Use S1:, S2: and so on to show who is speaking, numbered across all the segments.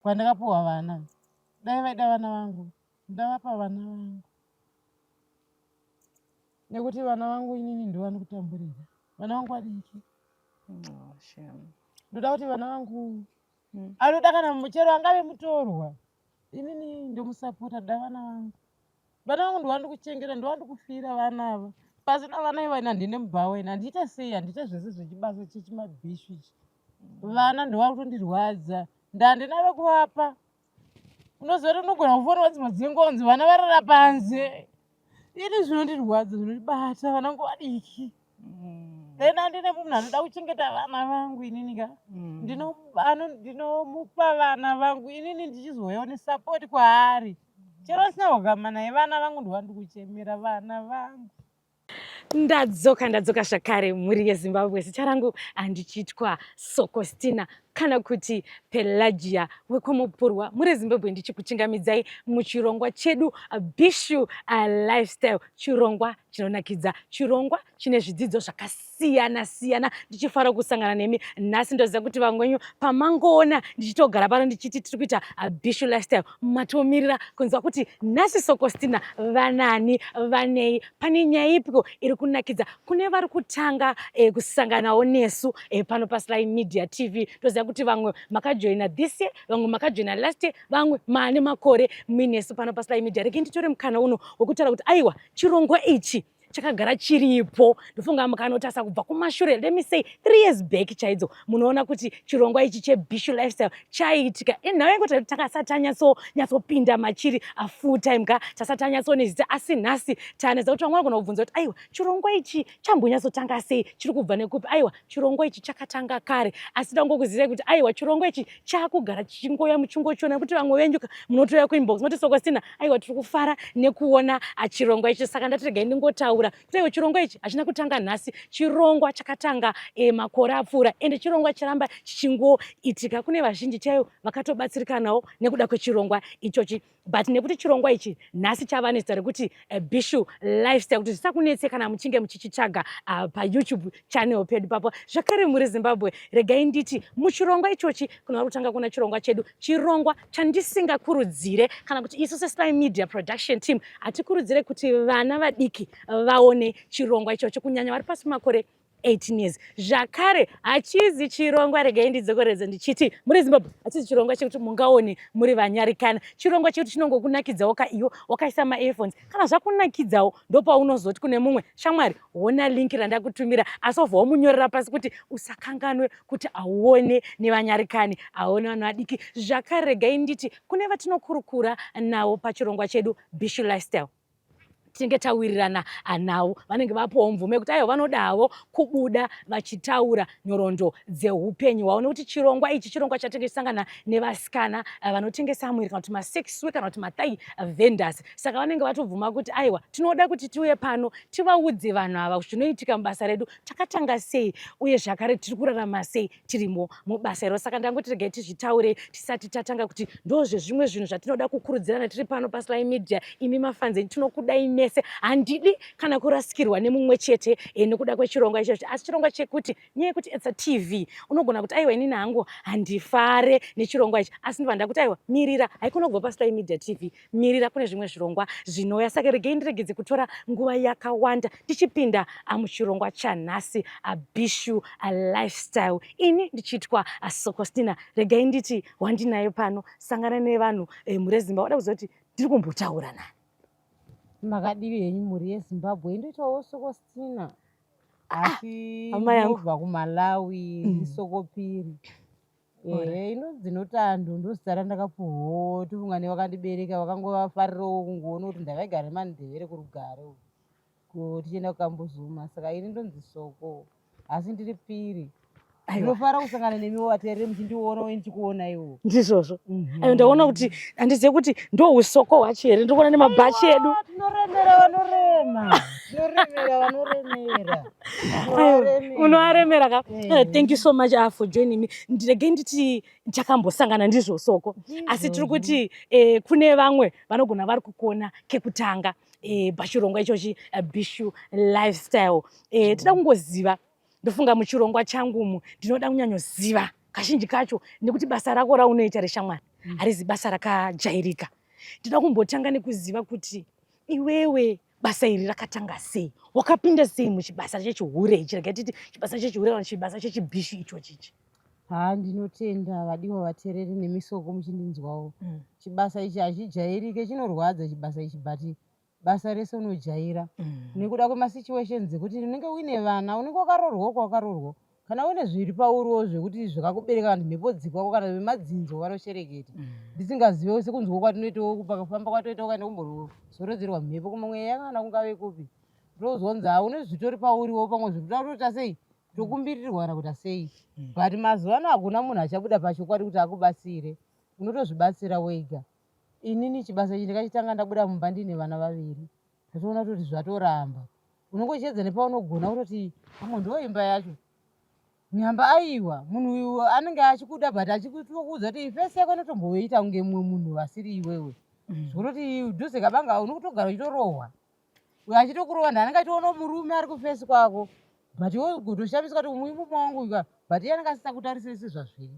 S1: Kwandakapuhwa vana dai vaida vana vangu ndavapa vana vangu nekuti vana vangu inini ndovani kutamburira vana vangu vadiki.
S2: Oh, shame.
S1: Ndoda kuti vana vangu anoda kana muchero angave mutorwa, inini ndomusapota. Ndoda vana vangu, vana vangu ndovandi kuchengeta, ndovandi kufira vana ava. Pasina vana ivani handine mubhawa ini, handiita sei, handiita zvese zvechibasa chechimabhishu ichi. Vana ndova kutondirwadza, ndandina vekuvapa. Unoziva kuti unogona kufonera dzimwe dzengonzi vana varara panze. Ini zvinondirwadza, zvinondibata, vana vangu vadiki. Then andine munhu anoda kuchengeta vana vangu inini ka, ndinomupa vana vangu inini, ndichizouyawo nesapoti kwaari chero asina kugama naye. Vana vangu ndovandi kuchemera, vana vangu.
S3: Ndadzoka, ndadzoka zvakare, mhuri yeZimbabwe. Zita rangu handichitwa Sokostina kana kuti Pelagia wekwaMupurwa muri Zimbabwe, ndichikuchingamidzai muchirongwa chedu Bishu Lifestyle, chirongwa chinonakidza, chirongwa chine zvidzidzo zvakasiyana siyana. Ndichifara kusangana nemi nhasi. Ndoziva kuti vamwe venyu pamangoona ndichitogara pano ndichiti tiri kuita Bishu Lifestyle, matomirira kunzwa kuti nhasi Sokostina vanani, vanei, pane nyaya ipiko iri kunakidza. Kune vari kutanga kusanganawo nesu pano paSly Media TV, toziva kuti vamwe makajoina this year, vamwe makajoina last year, vamwe maane makore muinesu pano paSly Media. Rege nditore mukana uno wekutaura kuti aiwa, chirongwa ichi chakagara chiripo. Ndofunga mukanotasa kubva kumashure, let me say 3 years back chaidzo, munoona kuti chirongwa ichi cheBishu Lifestyle chaiitika. Inhau yekuti takasati tanyatsopinda machiri full time ka, tasati tanyatsoone zita, asi nhasi tanetsa kuti vamwe vanogona kubvunza kuti aiwa, chirongwa ichi chambonyatsotanga sei, chiri kubva nekupi? Aiwa, chirongwa ichi chakatanga kare, asi tangokuzivai kuti aiwa, chirongwa ichi chakugara chichingoya muchingochiona, nekuti vamwe venyu munotouya kuinbox moti, "Sokostina, aiwa, tiri kufara nekuona chirongwa ichi." Saka ndati regai ndingotaura kuti aiwa, chirongwa ichi hachina kutanga nhasi. Chirongwa chakatanga makore apfuura, ende chirongwa chiramba chichingoitika. Kune vazhinji chaivo vakatobatsirikanawo nekuda kwechirongwa ichochi, but nekuti chirongwa ichi nhasi chava nezita rekuti Bishu Lifestyle, kuti zvisakunetse kana muchinge muchichitsvaga paYouTube channel pedu papo. Zvakare muri Zimbabwe, regai nditi muchirongwa ichochi kuna vari kutanga kuona chirongwa chedu, chirongwa chandisingakurudzire kana kuti isu seSly Media production team hatikurudzire kuti vana vadiki vaone chirongwa ichocho, kunyanya vari pasi pemakore 18 years. Zvakare hachizi chirongwa, regai ndidzokoredze ndichiti muri Zimbabwe, hachizi chirongwa chekuti mungaone muri vanyarikana. Chirongwa chekuti chinongokunakidzawo ka, iyo wakaisa maearphones, kana zvakunakidzawo ndopaunozoti kune mumwe shamwari, "Hona link randakutumira," asi wobva wamunyorera pasi kuti usakanganwe kuti auone nevanyarikani, aone vanhu vadiki. Zvakare regai nditi kune vatinokurukura navo pachirongwa chedu Bishu Lifestyle, tinenge tawirirana navo, vanenge vapiwawo mvumo yekuti aiwa, vanodavo kubuda vachitaura nhoroondo dzeupenyu hwavo, nekuti chirongwa ichi chirongwa chatinenge chisangana nevasikana vanotengesa mwiri, kana kuti masex worker, kana kuti mathigh vendors. Saka vanenge vatobvuma kuti aiwa, tinoda kuti tiuye pano tivaudze vanhu ava zvinoitika mubasa redu, takatanga sei, uye zvakare tiri kurarama sei tirimo mubasa iro. Saka ndangoti regai tizvitaure tisati tatanga, kuti ndozvezvimwe zvinhu zvatinoda kukurudzirana tiri pano paSly Media. Imi mafans enyu, tinokudai mese, handidi kana kurasikirwa nemumwe chete nekuda kwechirongwa ichocho. Asi chirongwa chekuti nyaya yekuti it's a TV, unogona kuti aiwa, inini hangu handifare nechirongwa ichi, asi ndobva ndakuti aiwa, mirira, haikona kubva paSly Media TV, mirira kune zvimwe zvirongwa zvinouya. Saka regai ndiregedze kutora nguva yakawanda ndichipinda muchirongwa chanhasi, Bishu Lifestyle. Ini ndichiitwa Sokostina. Regai nditi wandinayo pano, sangana nevanhu mhuri yeZimbabwe wada kuziva kuti ndiri kumbotaura nani.
S1: Makadivi henyu, mhuri yeZimbabwe? Indoitawo Sokostina, asi
S3: Hama yangu.
S1: ndinobva kuMalawi. Sokopiri, ehe, inonzi Notando, ndozita randakapuhwawo. Tofunga nevakandibereka vakangovafarirawo kungoona kuti ndavaigara neMandevere kurugare uku, tichienda kuKambuzuma. Saka ini ndonzi Soko, asi ndiri Piri. Ndinofara kusangana nemiwo vateereri, muchindiona uye ndichikuonaiwo.
S3: Ndizvozvo. Ayo, ndaona kuti handizive kuti ndo usoko hwacho here, ndiri kuona nemabhachi edu.
S1: Tinoremera vanorema, tinoremera vanoremera.
S3: Unoaremera ka. Thank you so much for joining me. Ndirege nditi takambosangana, ndizvo Soko, asi tiri kuti kune vamwe vanogona vari kukuona kekutanga pachirongwa ichochi, Bishu Lifestyle. Tida kungoziva, ndofunga muchirongwa changumu ndinoda kunyanyoziva kazhinji kacho nekuti basa rako raunoita reshamwari. Harizi basa rakajairika. Ndinoda kumbotanga nekuziva kuti iwewe basa iri rakatanga sei, wakapinda sei muchibasa chechihure ichi? Rega titi chibasa chechihure kana chibasa chechibhishu ichochi ichi.
S1: Haa, ndinotenda vadiwa vateereri nemisoko muchindinzwawo. Chibasa ichi hachijairike, chinorwadza chibasa ichi, but basa rese unojaira nekuda kwemasituations ekuti unenge uine vana, unenge wakaroorwa kwawakaroorwa, kana une zviri pauriwo zvekuti zvakakubereka kana mhepo dzikwako kana vemadzinzo vanoshereketa. Ndisingazivewo sekunzwa kwatinoitawo pakufamba kwatoitawo kana kumbozorodzerwa mhepo kumamweya kana kungave kupi, ndozonzi haune zvitori pauriwo, pamwe zviri kuda kutoita sei, tokumbirirwa kana kuita sei. But mazuva ano hakuna munhu achabuda pachokwadi kuti akubatsire, unotozvibatsira wega. Inini chibasa ichi ndakachitanga ndabuda mumba ndine vana vaviri, ndatoona kutoti zvatoramba. Unongochiedza nepaunogona kutoti pamwe ndo imba yacho nyamba, aiwa munhu uyu anenge achikuda but achikutokuudza kuti fesi yako inotomboita kunge mumwe munhu vasiri iwewe. Zvekutoti dhuze kabanga unotogara uchitorohwa, uyo achitokurova nda anenge achitoona murume ari kufesi kwako, but iwe kutoshamiswa kuti murume wangu uyu, but iye anenge asisakutarisei sezvazviri.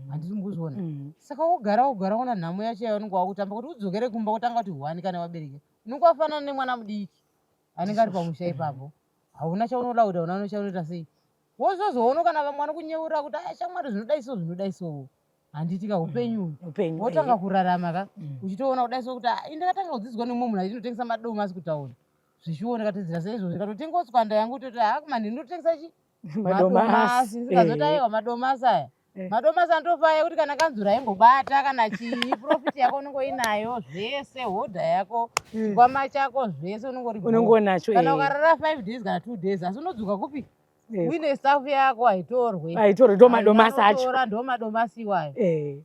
S1: Handisi mukuzviona. Saka wogara wogara ona nhamo yacho yaunenge wakutamba kuti udzokere kumba kutanga kuti hwani kana vabereki, unenge wafanana nemwana mudiki anenge ari pamusha ipapo, hauna chaunoda kuita, hauna chaunoita sei. Wozozoona kana vamwe vanokunyeurira kuti aya shamwari zvinodai so, zvinodai so, handiti ka upenyu
S3: Upenyu
S1: wotanga kurarama ka uchitoona kudai so kuti ah, ini ndakatanga kudzidzwa nemumwe munhu achinotengesa madomasi kutaura zvichiona, ndikatedzera seizvozvo, ndikatotengawo tswanda yangu, toti ha mani ndinotengesa chi
S3: madomasi.
S1: Ndikazoti aiwa, madomasi aya madomasi anotofaya kuti kana kanzura ingobata kana chii, profit yako unenge uinayo zvese, hodha yako, chikwama chako, zvese unenge uri
S3: unenge unacho.
S1: Kana ukarara 5 days kana 2 days, asi unodzoka kupi uine staff yako, haitorwe.
S3: Haitorwe, ndo madomasi acho.
S1: Anotora, ndo madomasi iwayo.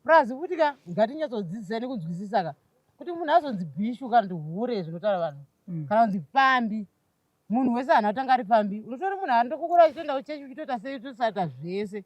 S1: Plus futi ka ngatinyatsodzidzisa nekunzwisisa ka kuti munhu azonzi bhishu kana kuti hure zvinotaura vanhu kana kunzi pfambi, munhu wese haana kutanga ari pfambi. Unotori munhu anotokukura uchitoenda kuchechi, uchitoita sei, uchitosaita zvese,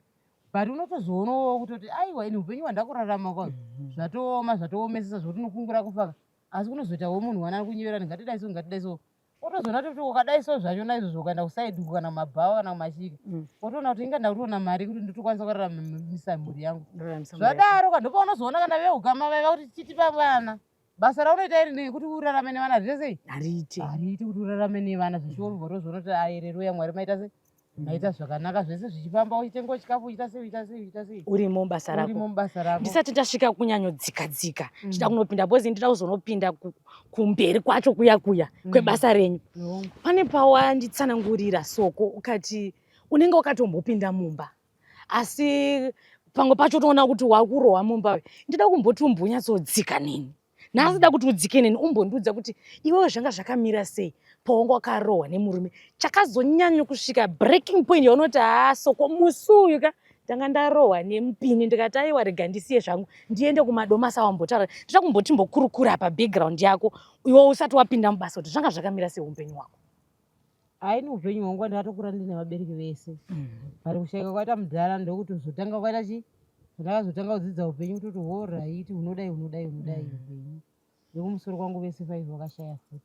S1: but unotozoonawo kutoti aiwa, ini upenyu hwandakurarama kwa zvatooma, zvatoomesesa zvokuti unokungura kufa. Asi kunozoitawo munhu wana ari kunyevera, ngatidai so, ngatidai so, wotozoona kuti ukadai so zvacho naizvozvo, ukaenda kusaidi uku kana kumabhawa kana kumachika, wotoona kuti inga ndakutoona mari kuti nditokwanisa kuraramisa mhuri yangu.
S3: Raramisa mhuri yako.
S1: Zvadaro ka ndopaunozoona kana veukama vaiva kuti chitipa vana, basa raunoita iri nekuti urarame nevana zvese sei.
S3: Hariiti.
S1: Hariiti kuti urarame nevana zvichiorwa, tozoona kuti aereruya Mwari maita sei, maita zvakanaka, zvese zvichifamba, uchitengawo chikafu, uchiita sei, uchiita sei, uchiita sei.
S3: Urimo mubasa rako.
S1: Urimo mubasa rako.
S3: Ndisati ndasvika kunyanyodzika dzika, ndida kunopinda bhozi, ndida kuzonopinda kumberi kwacho kuya kuya kwebasa renyu. Pane pawanditsanangurira Soko, ukati unenge wakatombopinda mumba, asi pamwe pacho toona kuti wakurohwa mumba. Ndida kumboti umbonyatsodzika neni nhasi, da kuti udzike neni umbondiudza kuti iwewe zvanga zvakamira sei pawanga wakarohwa nemurume, chakazonyanya kusvika breaking point yaunoti haa Soko, musi uyu ka ndanga ndarohwa nemupini, ndikati aiwa, rega ndisiye zvangu ndiende kumadomasi awambotaura. Ndida kumboti mbokurukura pa background yako iwe usati wapinda mubasa, kuti zvanga zvakamira sei upenyu hwako.
S1: Aini upenyu hwangu ndakatokura ndine vabereki vese. Pari kushaika kwaita mudhara, ndokutozotanga kwaita chi ndakazotanga kudzidza upenyu kutoti horaiti, unodai, unodai, unodai upenyu. Nekumusoro kwangu vese five vakashaya futi,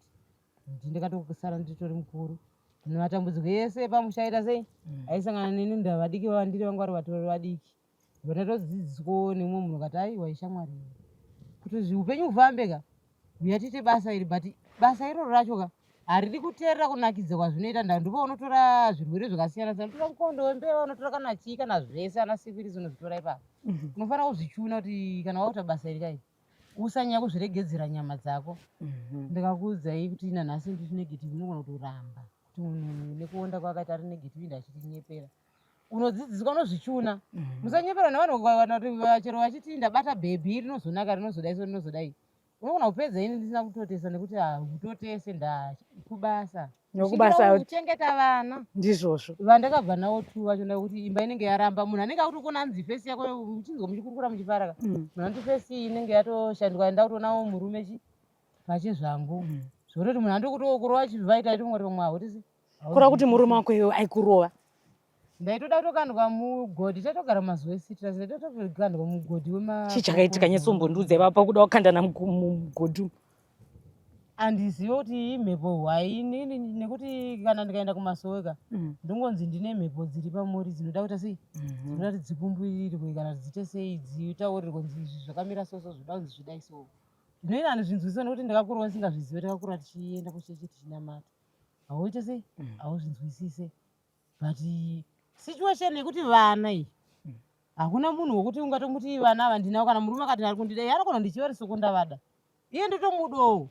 S1: ndikatosara nditori mukuru. Matambudziko ese epamusha aita sei aisangana neni, ndavadiki vavandiri vangu vari vatori vadiki. Ndatodzidziswawo nemumwe munhu kati aiwa ishamwari kuti upenyu hufambe ka, uya tiite basa iri, but basa iroro racho ka haridi kuteerera kunakidza kwazvinoita. Nda ndipo unotora zvirwere zvakasiyana siyana, unotora mukondo wembeva, unotora kana chii kana zvese, ana sifirisi unozvitora ipapo. Unofanira kuzvichuna kuti kana wakuita basa iri kai usanyanya kuzviregedzera nyama dzako. Ndikakuudzai kuti nanhasi ndiri negative, unogona kutoramba kuti munhu nekuonda kwakaita ari negative, ndachitinyepera. Unodzidziswa, unozvichuna. Musanyepera nevanhu kana kuti chero vachiti ndabata bhebhi rinozonaka, rinozodai so, rinozodai, unogona kupedza ini ndisina kutotesa nekuti hautotese ndakubasa.
S3: Nokubasa.
S1: Kuchengeta vana.
S3: Ndizvozvo.
S1: Vandakabva navo two vacho, ndakuti imba inenge yaramba, munhu anenge akutokona anzi fesi yako muchinzwa muchikurukura muchifara ka. Munhu anoti fesi inenge yatoshandwa, ndakutoonawo murume chi pachezvangu, zvototi munhu andokutokurova chivhaita aitongoti pamwe hautisi.
S3: Kureva kuti murume wako iwewe aikurova?
S1: Ndaitoda kutokandwa mugodhi, taitogara mumazuva esitira, ndaitotokandwa mugodhi wema
S3: Chii chakaitika? Nyatsombondiudza ipapa kuda kukandana mumugodhi umu.
S1: Handizive kuti imhepo hwai inini, nekuti kana ndikaenda kumasowe ka, ndingonzi ndine mhepo dziri pamuri dzinoda kuita sei, dzinoda kuti dzikumbirirwe kana dziite sei, dzitaurirwe kunzi izvi zvakamira so so, zvoda kunzi zvidai so. Zvinoita handizvinzwisise nekuti ndakakurawo ndisingazvizive. Takakura tichienda kuchechi tichinamata, hauite sei, hauzvinzwisise. But situation yekuti vana iyi, hakuna munhu wekuti ungatomuti vana ava ndinavo. Kana murume akati ari kundida, iye anogona ndichiva soko ndavada, iye ndotomudowo,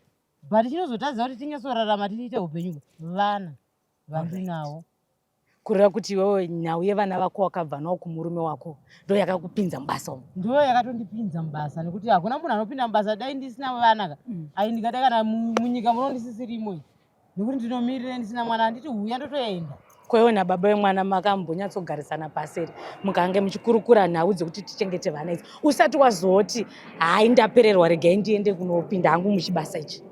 S1: but chinozotadza kuti tinyatsorarama, tiite upenyu, vana vandinawo.
S3: Kureva kuti iwewe nhau yevana vako wakabva nawo kumurume wako ndo yakakupinza mubasa umu?
S1: Ndo yakatondipinza mubasa, nekuti hakuna munhu anopinda mubasa. Dai ndisina vana ka, ai ndikada kana munyika muno ndisisirimo, nekuti ndinomirire ndisina mwana? Handiti huya ndotoenda.
S3: Kwaiwe nababa vemwana makambonyatsogarisana pasi here, mukange muchikurukura nhau dzekuti tichengete vana idzi, usati wazoti, "Hai, ndapererwa, regai ndiende kunopinda hangu muchibasa ichi"?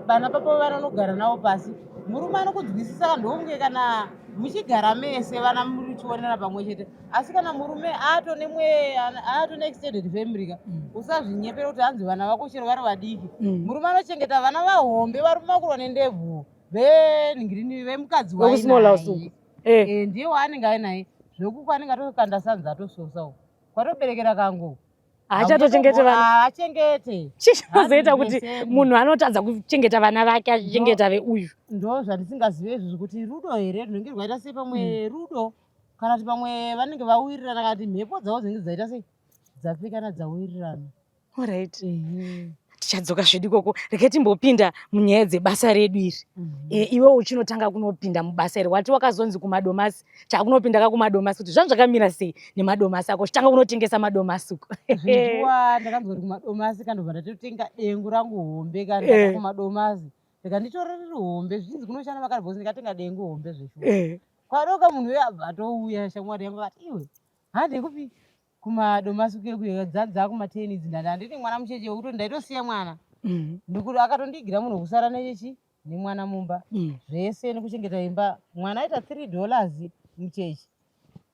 S1: Vana baba vanonogara navo pasi, murume anokunzwisisa. Ndokunge kana muchigara mese, vana muchionera pamwe chete. Asi kana murume ato ato neextended family ka, usazvinyepera kuti hanzi vana vako chero vari vadiki. Murume anochengeta vana vahombe, varume vakurwa nendebvu, venhingirini, vemukadzi.
S3: Wekusmall house uku.
S1: Ndiye waanenge ainaye, zvekuku anenge atokanda sanza, atososa uku kwatoberekera kangu.
S3: Haachatochengete vana.
S1: Haachengete.
S3: Chinozoita kuti
S1: 100%.
S3: munhu anotadza kuchengeta vana vake achichengeta veuyu?
S1: Ndo zvandisingazive izvozvo, kuti rudo here runenge rwaita sei, pamwe rudo, kana kuti pamwe vanenge vawirirana, kana kuti mhepo dzavo dzinenge dzaita sei, dzapfekana, dzawirirana.
S3: Alright, tichadzoka zvedu ikoko. Regai timbopinda munyaya dzebasa redu iri. Iwe uchinotanga kunopinda mubasa iri, wati wakazonzi kumadomasi, takunopinda ka kumadomasi, kuti zvangu zvakamira sei nemadomasi ako, chitanga kunotengesa madomasi uko.
S1: Zvinjuwa ndakanzwa kuti kumadomasi, kandobva ndatotenga dengu rangu hombe. Kandaka kumadomasi, ndikanditore riri hombe, zvichinzi kunoshanda makadhibhosi. Ndikatenga dengu hombe zveshuwa. Kwadoka munhu uyo abva atouya, shamwari yangu, akati, "Iwe, hande kupi?" Kumadomasi kuye dzadza kuma10 idzi. Ndati handiti mwana mucheche wekuti ndaitosiya mwana, ndikuti akatondigira munhu wekusara nechechi nemwana mumba, zvese nekuchengeta imba. Mwana aita $3 muchechi,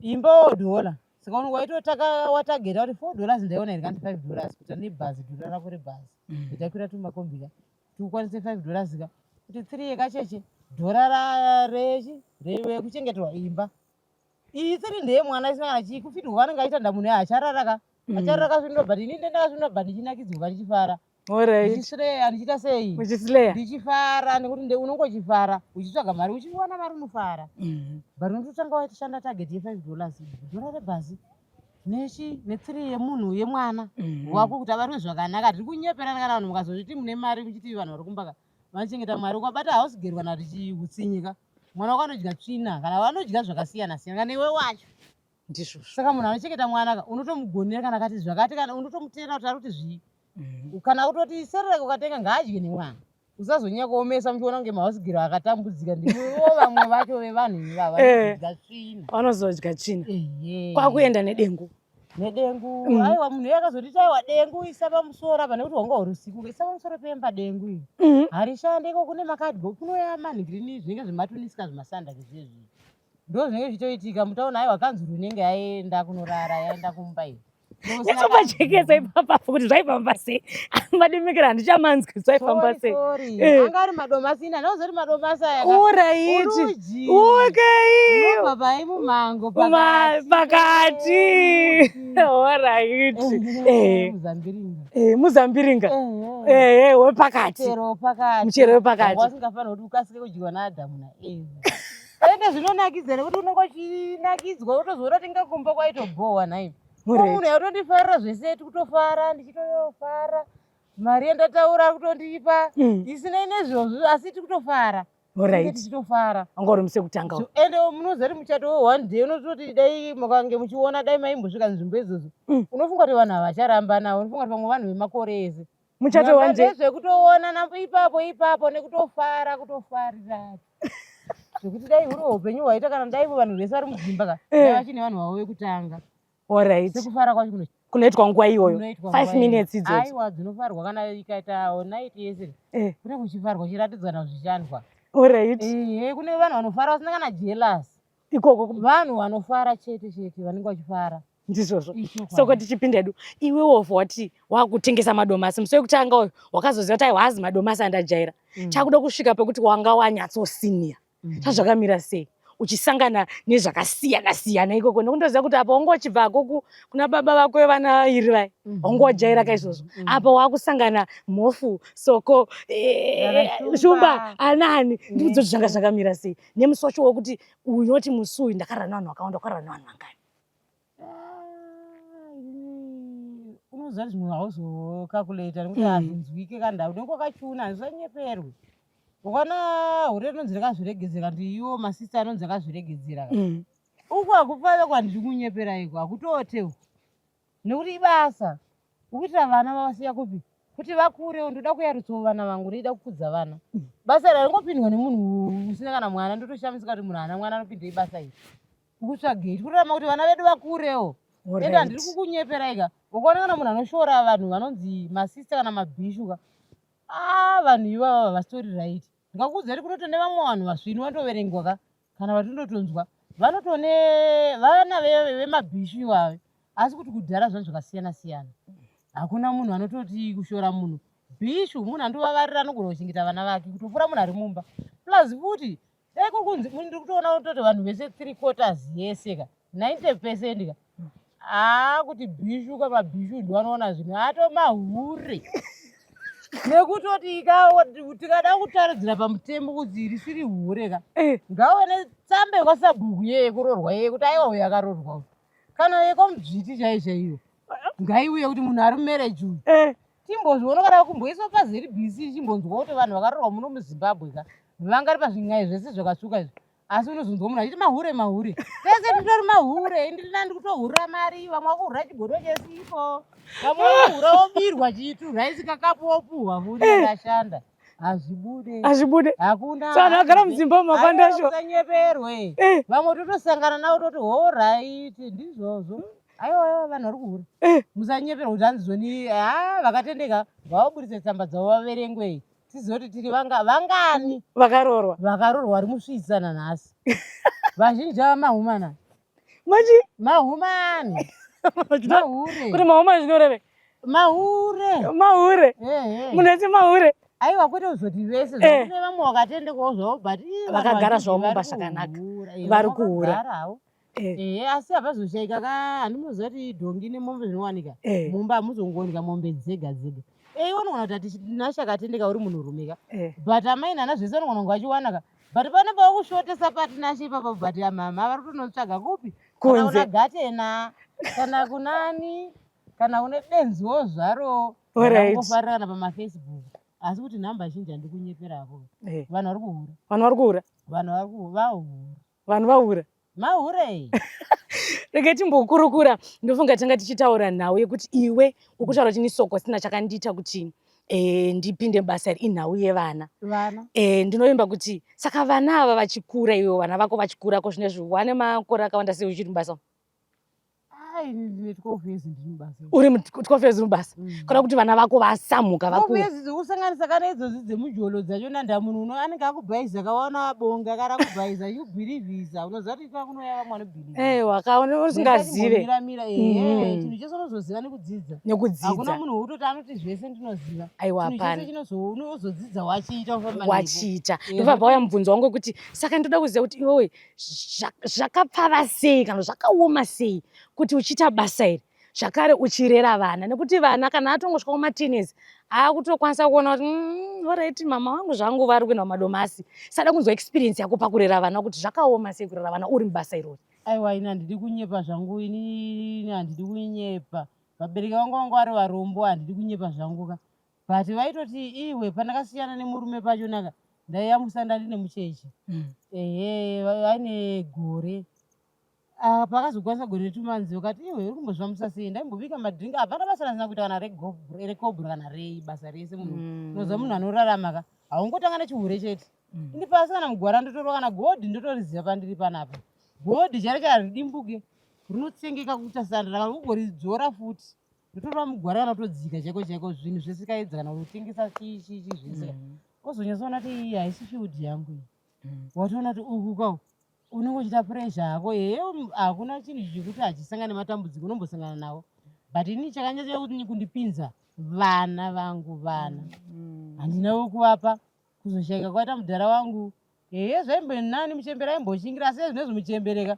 S1: imbawo dhola, saka unenge waitotaka watageta kuti $4 ndaiona here, kandi $5 kuita nebhazi, dhora rako rebhazi, itakwira tumakombi ka, kuti ukwanise $5 ka, kuti 3 yekacheche, dhora rechi rekuchengeterwa imba. Iyi three ndeye mwana isina kana chii. Kufidwa vanenge aita ndamunhu acharara ka, acharara kasvinura, but ini ndendakasvinura, but ndichinakidzwa, ndichifara, ndichisleya, ndichiita sei.
S3: Uchisleya.
S1: Ndichifara nekuti unongochifara uchitsvaga mari, uchiwana mari unofara, but unototanga washanda target ye$5, dhora rebhazi, nechi nethree yemunhu, yemwana wako, kuti abatwe zvakanaka. Tiri kunyeperana kana vanhu mukazozviti mune mari, muchiti vanhu vari kumbaka vanochengeta mari. Ukabata house girl kana kuti chiutsinyi ka, mwana wako anodya tsvina, kana vanodya zvakasiyana siyana, kana iwe wacho.
S3: Ndizvozvo.
S1: Saka munhu anochengeta mwana ka, unotomugonera kana akati zvakati, kana unotomuteerera kuti ari kuti zvii, kana kutoti serereke ukatenga, ngaadye nemwana. Usazonyanya kuomesa muchiona kunge mahouse girl akatambudzika. Ndivo vamwe vacho vevanhu ivava vanodya tsvina.
S3: Vanozodya tsvina.
S1: Ehe.
S3: Kwakuenda nedengu.
S1: Nedengu. Aiwa, munhu iye akazotiti, "Aiwa, dengu isa pamusoro apa, nekuti wanga uri usiku, isa pamusoro pemba dengu iri." Harishande iko, kune makadhi, kunouya manhigirini, zvinenge zvematunisika, zvemasanda zvezvi, ndo zvinenge zvichitoitika mutauni. Aiwa, kanzuru inenge yaenda kunorara, yaenda kumba iyi.
S3: Nyatsobajekesa ipapapo kuti zvaifamba sei. Madimikira handichamanzwi, zvaifamba sei?
S1: Sorry. Anga ari madomasi, ina ndozoti madomasi aya Uruji. Unobva pai mumango.
S3: Pakati, alright.
S1: Muzambiringa.
S3: Muzambiringa. Wepakati.
S1: Muchero wepakati.
S3: Muchero wepakati.
S1: Wanga usingafaniri kuti ukasike kudyiwa naAdhamu naEvha. Ende zvinonakidza nekuti unenge uchinakidzwa, wotozoona kuti inga kumba kwaitobhowa nhai. Munhu yakutondifarira zvese, tikutofara, ndichitofara, mari yandataura ari kutondipa, isinei nezvozvo, asi tikutofara. Tichitofara.
S3: Wanga uri musi wekutanga.
S1: Ende munoziva kuti muchato we one day unototi dai mukange muchiona, dai maimbosvika nzvimbo idzodzo, unofunga kuti vanhu havacharambana, unofunga kuti vamwe vanhu vemakore ese.
S3: Muchato one day.
S1: Zvekutoona ipapo ipapo nekutofara, kutofarira zvekuti dai huri upenyu hwaita, kana dai vanhu vese vari mudzimba ka, dai vachine vanhu vavo vekutanga. Sekufara kwacho
S3: kunoitwa nguva iyoyo.
S1: Kunoitwa
S3: 5
S1: nguva iyoyo.
S3: minutes idzodzo.
S1: Aiwa, dzinofarwa kana ikaita night yese, kune kuchifarwa, kuchiratidzana zvichandwa. Ehe, kune vanhu vanofara vasina kana jealous.
S3: Ikoko.
S1: Vanhu vanofara chete chete, vanenge vachifara.
S3: Ndizvozvo. Soko tichipinda hedu, iwe wobva wati wakutengesa madomasi musi wekutanga uyu wakazoziva kuti aiwa hazi madomasi andajaira. Chakuda kusvika pekuti wanga wanyatsosiniya. Chazvakamira sei? Uchisangana nezvakasiyana siyana ikoko, nokundoziva kuti apa wanga uchibva kuna baba vako vevana iri vaya, wanga wajaira kaizvozvo. Apa wakusangana mhofu, soko, shumba, anani, ndikudzo zvanga zvakamira sei nemusi wacho wekuti unoti musi uyu ndakarara nevanhu vakawanda, wakarara nevanhu vangani?
S1: Unoziva kuti zvimwe hauzokakuleta nekuti hazvinzwike kana unenge wakachiona, hazvisanyeperwe. Ukaona hure rinonzi rakazviregedzera, ndi iwo masista anonzi akazviregedzera. Uku hakupfave kwandiri kunyepera iko, hakutote uku. Nekuti ibasa. Ukuitira vana vavasiya kupi? Kuti vakure, ndoda kuyarutsawo vana vangu, ndoida kukudza vana. Basa iri haringopindwa nemunhu usina kana mwana, ndotoshamisika kuti munhu haana mwana anopinda ibasa iri. Ukutsvagei? Tikurarama kuti vana vedu vakurewo. Ende handiri kukunyepera ika. Ukaona kana munhu anoshora vanhu vanonzi masista kana mabhishu ka. Ah, vanhu ivava havasitori right. Ndikakuudza kuti kunotone vamwe vanhu vasvinu vanotoverengwa ka, kana vatindotonzwa vanotone vana vemabhishu ivavo. Asi kuti kudhara zvanhu zvakasiyana siyana. Hakuna munhu anototi kushora munhu. Bhishu munhu anotovavarira, anogona kuchengeta vana vake kutopfuura munhu ari mumba. Plus futi dai kuri kunzi ndiri kutoona kutoti vanhu vese 3/4 yese ka, 90% ka. Ah, kuti bhishu ka, mabhishu ndiwanoona zvinhu ato mahure. Nekutoti tikada kutaridzira pamutemo kuti risiri hure ka. Ngaone tsamba yekwasabhuku yeye kuroorwa yeye kuti aiwa uyu akaroorwa uyu. Kana yekomudzviti chaiyo chaiyo. Ngaiuye kuti munhu ari mumarriage uyu. Timbozviona kana kumboiswa paZBC, chimbonzwa kuti vanhu vakaroorwa muno muZimbabwe ka vangari pazvin'ai zvese zvakatsvuka izvi. Asi unozonzwa munhu achiti mahure mahure. Tese titori mahure, indini ndiri kutohurira mari, vamwe vakuhurira chigodo chesipo, vamwe vakuhura wobirwa chitu, raisi kakapu wopuhwa futi akashanda. Hazvibude.
S3: Hazvibude.
S1: Hakuna.
S3: So vanhu vagara mudzimba umu acho.
S1: Usanyeperwe. Vamwe totosangana navo toti horaiti ndizvozvo. Aiwa aiwa, vanhu vari kuhura. Musanyeperwa kuti hanzi zvoni vakatendeka ngavaburitse tsamba dzavo vaverengwe. Tizive kuti tiri vangani
S3: vakaroorwa.
S1: Vakaroorwa vari musvitsa nanhasi. Vazhinji ava mahumana.
S3: Machi?
S1: Mahumani. Mahure.
S3: Kuti mahumani zvinoreve?
S1: Mahure.
S3: Mahure. Munhu ati mahure.
S1: Aiwa, kwete kuzoti vese, kune vamwe vakatendekawo zvavo, but
S3: vakagara zvavo mumba zvakanaka. Vari kuhura.
S1: Ehe, asi hapazoshaika ka, handinoziva kuti dhongi nemombe zvinowanika. Mumba hamuzongowanika mombe dzega dzega. Unogona kuti ati Nashe akatendeka uri munhurume ka. But amai nana zvese vanogona kunge vachiwana ka. But pane pakushotesa pati Nashe ipapo, but mama vari kutonotsvaga kupi? Kana kuna Gatena, kana kunani, kana kune benziwo zvaro. Kungofarira kana pamaFacebook. Asi kuti nhamba zhinji handikunyeperapo. Vanhu vari kuhura.
S3: Vanhu vari kuhura.
S1: Vanhu vari vahura.
S3: Vanhu vahura.
S1: Mahure.
S3: Rege timbokurukura, ndofunga tanga tichitaura nhau yekuti iwe ukutaura kuti nisoko sina chakandiita kuti ndipinde basa iri inhau yevana.
S1: Vana.
S3: Ndinovimba kuti saka vana ava vachikura, iwe vana vako vachikura ko zvinezvi wane makore akawanda sei uchiri mubasa?
S1: Ai, ndine 12 years ndiri mubasa.
S3: Uri 12 years mubasa. Kana kuti vana vako vasamuka vakura.
S1: 12 years dzekusanganisa kana idzodzi dzemujolo dzacho nanda munhu uno anenge akubhaiza kawana bonga kana kubhaiza achikubhirivhisa, unoziva kuti kwakunouya vamwe vanobhirivhisa.
S3: Wakaona usingazive.
S1: Mira, ehe, chinhu chese unozoziva nekudzidza.
S3: Nekudzidza.
S1: Hakuna munhu wekutoti anoti zvese ndinoziva.
S3: Aiwa,
S1: Chinhu
S3: hapana.
S1: chese unozodzidza wachiita ufamba nepo.
S3: Wachiita. Ndobva pauya mubvunzo wangu wekuti saka ndoda kuziva kuti iwewe zvakapfava sei kana zvakaoma sei kuti uchiita basa iri zvakare uchirera vana, nekuti vana kana atongosvika kumateenage akutokwanisa kuona kuti alright, mama vangu zvangu vari kuenda kumadomasi. Sada kunzwa experience yako pakurera vana kuti zvakaoma sei kurera vana uri mubasa irori.
S1: Aiwa, ini handidi kunyepa zvangu, ini handidi kunyepa. Vabereki vangu vanga vari varombo, handidi kunyepa zvangu ka. But vaitoti iwe pandakasiyana nemurume pacho naka ndaiyamusa ndine mucheche. Ehe, vaine gore. Pakazokwanisa gore retumanzi vakati iwe uri kumbozvamisa sei, ndaimbobika madringi, hapana basa rasina kuita kana rekobra kana rei, basa rese munhu unoziva munhu anorarama ka, haungotanga nechihure chete. Ini pasi kana mugwara ndotorwa kana godhi ndotoriziva pandiri panapa. Godhi charo charidimbuke rinotsengeka kuita sanda kana ugoridzora futi. Ndotorwa mugwara kana kutodzika chaiko chaiko zvinhu zvese kaedza kana kutengesa chii chii chii zvese. Ozonyatsoona kuti iyi haisi field yangu iyi. Watoona kuti uku kau Unenge uchiita pressure hako ehe, hakuna chinhu chekuti hachisangane nematambudziko, unombosangana nawo, but ini chakanyanya kuti kundipinza vana vangu vana handina wekuvapa. Kuzoshaika kwaita mudhara wangu, ehe, zvaimbove nani, muchembere aimboshingira, asi zvinezvi muchembereka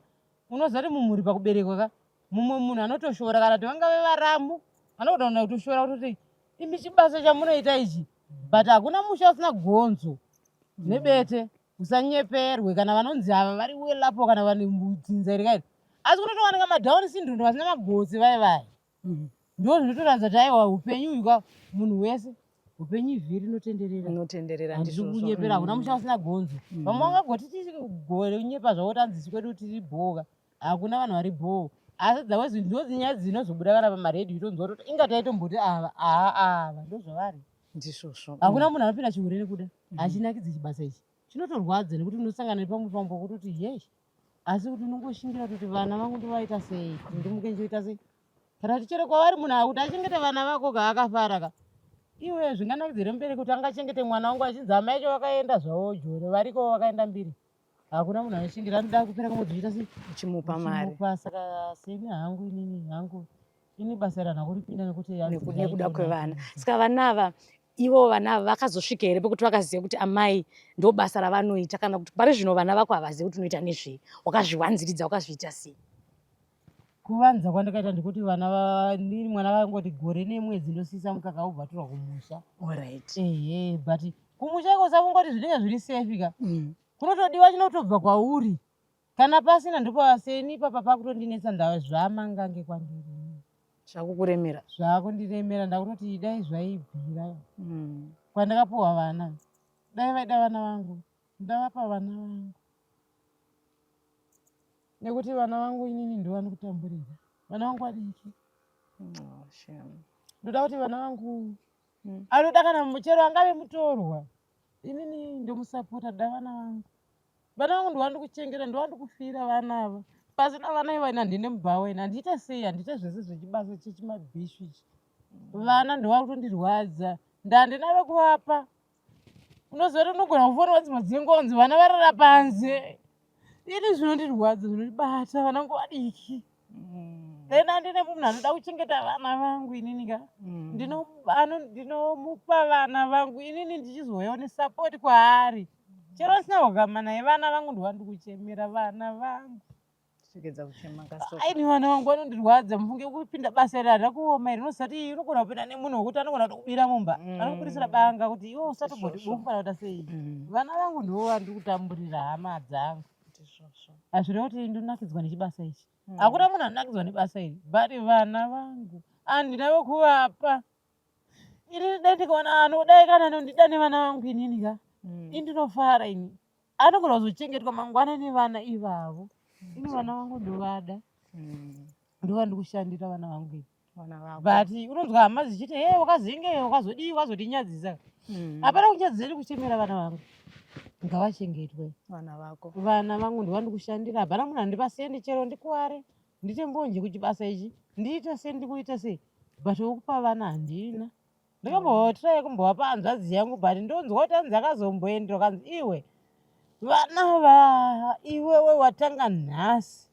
S1: unoziva kuti mumhuri pakuberekwa ka mumwe munhu anotoshora, kana kuti vangave varamu anogona kutoshora kutoti imi chibasa chamunoita ichi, but hakuna musha usina gonzo nebete. Usanyeperwe kana vanonzi ava vari welapo kana vane dzinza iri kairi, asi kunotowanika madown syndrome vasina magotsi vaya vaya. Ndo zvinotoratidza kuti aiwa, upenyu uyu ka munhu wese, upenyu ivhiri rinotenderera.
S3: Unotenderera.
S1: Handisi
S3: Ndizvozvo.
S1: kunyepera, hakuna musha usina gonzo. Vamwe vangagoti gore kunyepa zvavo, tanzi isu kwedu tiri bhoka, hakuna vanhu vari bhoo, asi dzawezi ndo nyaya dzinozobuda kana pamaredhiyo, tonzwa kuti inga taitomboti ava aa ava ndozvavari.
S3: Ndizvozvo.
S1: Hakuna munhu anopinda chihure nekuda, hachinakidzi chibasa ichi, chinotorwadza nekuti unosangana nepamwe pamwe pokutoti yei, asi kuti unongoshingira kuti vana vangu ndovaita sei, kuti ndimuke ndichoita sei, kana kuti chero kwavari munhu akuti achengete vana vako ka akafara ka iwe, zvinganakidza here mubereki kuti angachengete mwana wangu achinzi amai acho vakaenda zvavo jore, variko vakaenda mbiri? Hakuna munhu anoshingira, anoda kupera kamwedzi uchiita sei?
S3: Uchimupa mari.
S1: Uchimupa. Saka seni hangu, inini hangu, ini basa iri kuripinda nekuti hanzi
S3: Nekuda kwevana.
S1: zvaitonakidza.
S3: Saka vana ava, ivo vana ava vakazosvika here pekuti vakaziva kuti amai ndo basa ravanoita, kana kuti pari zvino vana vako havazivi kuti unoita nezvei? Wakazviwanziridza, wakazviita sei?
S1: Kuvanza kwandakaita ndekuti vana ndini mwana vangoti gore nemwedzi ndosisa mukaka ubva atorwa kumusha. Ehe, but kumusha iko usafungoti zvinenge zviri safe ka. Kunotodiwa chinotobva kwauri, kana pasina ndipo seni ipapa pakutondinetsa, ndava zvamangange kwandiri.
S3: Zvakukuremera.
S1: Zvakundiremera, ndakutoti dai zvaibvira kwandakapuhwa vana, dai vaida vana vangu, ndavapa vana vangu, nekuti vana vangu inini ndovani kutamburira, vana vangu vadiki.
S2: Oh, shame.
S1: Ndoda kuti vana vangu anoda kana muchero angave mutorwa, inini ndomusapota, ndoda vana vangu. Vana vangu ndovandi kuchengeta, ndovandi kufira vana ava. Pasina vana ivani handine mubhawa ini, handiite sei, handiite zvese zvechibasa chechimabhishu ichi. Vana ndova kutondirwadza, ndandina vekuvapa. Unoziva kuti unogona kufonera dzimwe dzengonzi vana varara panze, ini zvinondirwadza, zvinondibata, vana vangu vadiki. Then handine munhu anoda kuchengeta vana vangu inini ka. Ndinomupa vana vangu inini, ndichizouyawo nesapoti kwaari, chero ndisina kugama naye, vana vangu ndovandi kuchemera, vana vangu.
S2: Chigedza kuchema kaso.
S1: Aini vana vangu vanondirwadza, mufunge kupinda basa iri harina kuoma iri, unosati iyi unogona kupinda nemunhu wekuti anogona kutokubira mumba, anokubudisira banga kuti iwe usatomboti
S2: Izvozvo.
S1: bufu kana kuita sei. Vana vangu ndo vandiri kutamburira, hama dzangu.
S2: Ndizvozvo.
S1: Hazvireva kuti ndinonakidzwa nechibasa ichi. Hakuna munhu anonakidzwa nebasa iri, but vana vangu handina vekuvapa ini. Dai ndikaona anodai kana anondida nevana vangu inini ka, indinofara ini, anogona kuzochengetwa mangwana nevana ivavo. Ini vana vangu ndovada, ndova ndikushandira vana vangu ini.
S2: Vana vako.
S1: But unonzwa hama dzichiti, he, wakazinge wakazodii, wakazotinyadzisa. Hapana kunyadzisa, iri kuchemera vana vangu, ngavachengetwe.
S2: Vana vako.
S1: Vana vangu ndova ndikushandira, hapana munhu andipa sendi, chero ndikuware ndiite mbonje kuchibasa ichi, ndiite sei, ndikuita sei, but wokupa vana handina. Ndakambotrai kumbovapa hanzvadzi yangu, but ndonzwa kuti hanzi akazomboendera kanzi iwe vana va iwewe watanga nhasi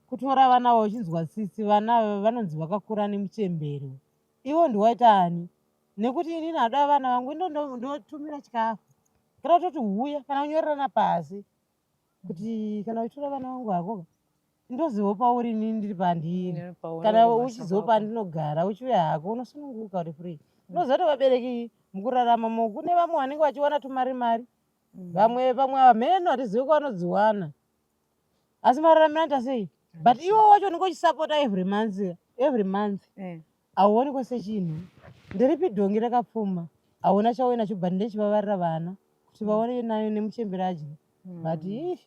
S1: kutora vana ava uchinzwa tsitsi, vana ava vanonzi vakakura nemuchembero, iwo ndiwaita ani? Nekuti inini hada vana vangu, ndotumira chikafu, kana kutoti huya, kana kunyorerana pasi kuti kana uchitora vana vangu hako, ndozivo pauri, inini ndiri pandiri, kana uchizivo pandinogara, uchiuya hako unosununguka, uri free. Unoziva kuti vabereki mukurarama mo kune vamwe vanenge vachiwana tumari mari, vamwe pamwe hameno hatizivi kwavanodziwana, asi mararamiro anoita sei, but iwo wacho unenge uchisapota every month, every month. Hauonekwa sechinhu, nderipi dhongi rakapfuma, hauna chauinacho, but ndechivavarira vana kuti vaone nayo nemuchembere adye, but ih,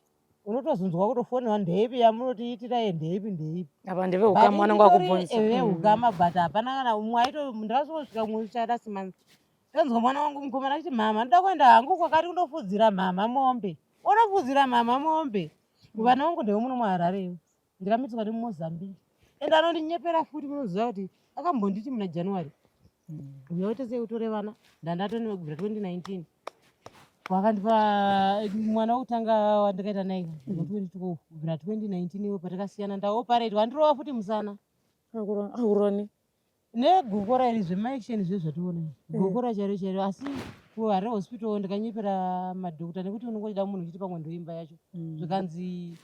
S1: unotozonzwa kutofonerwa, ndeipi yamunotiitira, ndeipi, ndeipi?
S3: Apa ndeveukama vanenge vakubvunza.
S1: Veukama, but hapana kana umwe aito. Ndakazosvika umwe last month, ndanzwa mwana wangu mukomana achiti, mama, ndoda kuenda hangu kwakati kundofudzira mama mombe. Unofudzira mama mombe? Vana vangu ndevemuno muHarare, ndikamitiswa nemuMozambique, ende anondinyepera futi. Munoziva kuti akambonditi muna January, uya uite sei, utore vana, ndandatoni kubvira 2019. Wakandipa mwana wekutanga wandakaita naye 2012 kubvira 2019 iwo patakasiyana ndaoperate wandirova futi musana.
S3: Akuroni.
S1: Negokora iri zvemaaction zve zvationa izvi. Gokora chairo chairo asi kuHarare hospital ndakanyepera madhokota nekuti unenge uchida munhu uchiti pamwe ndoimba yacho. Zvikanzi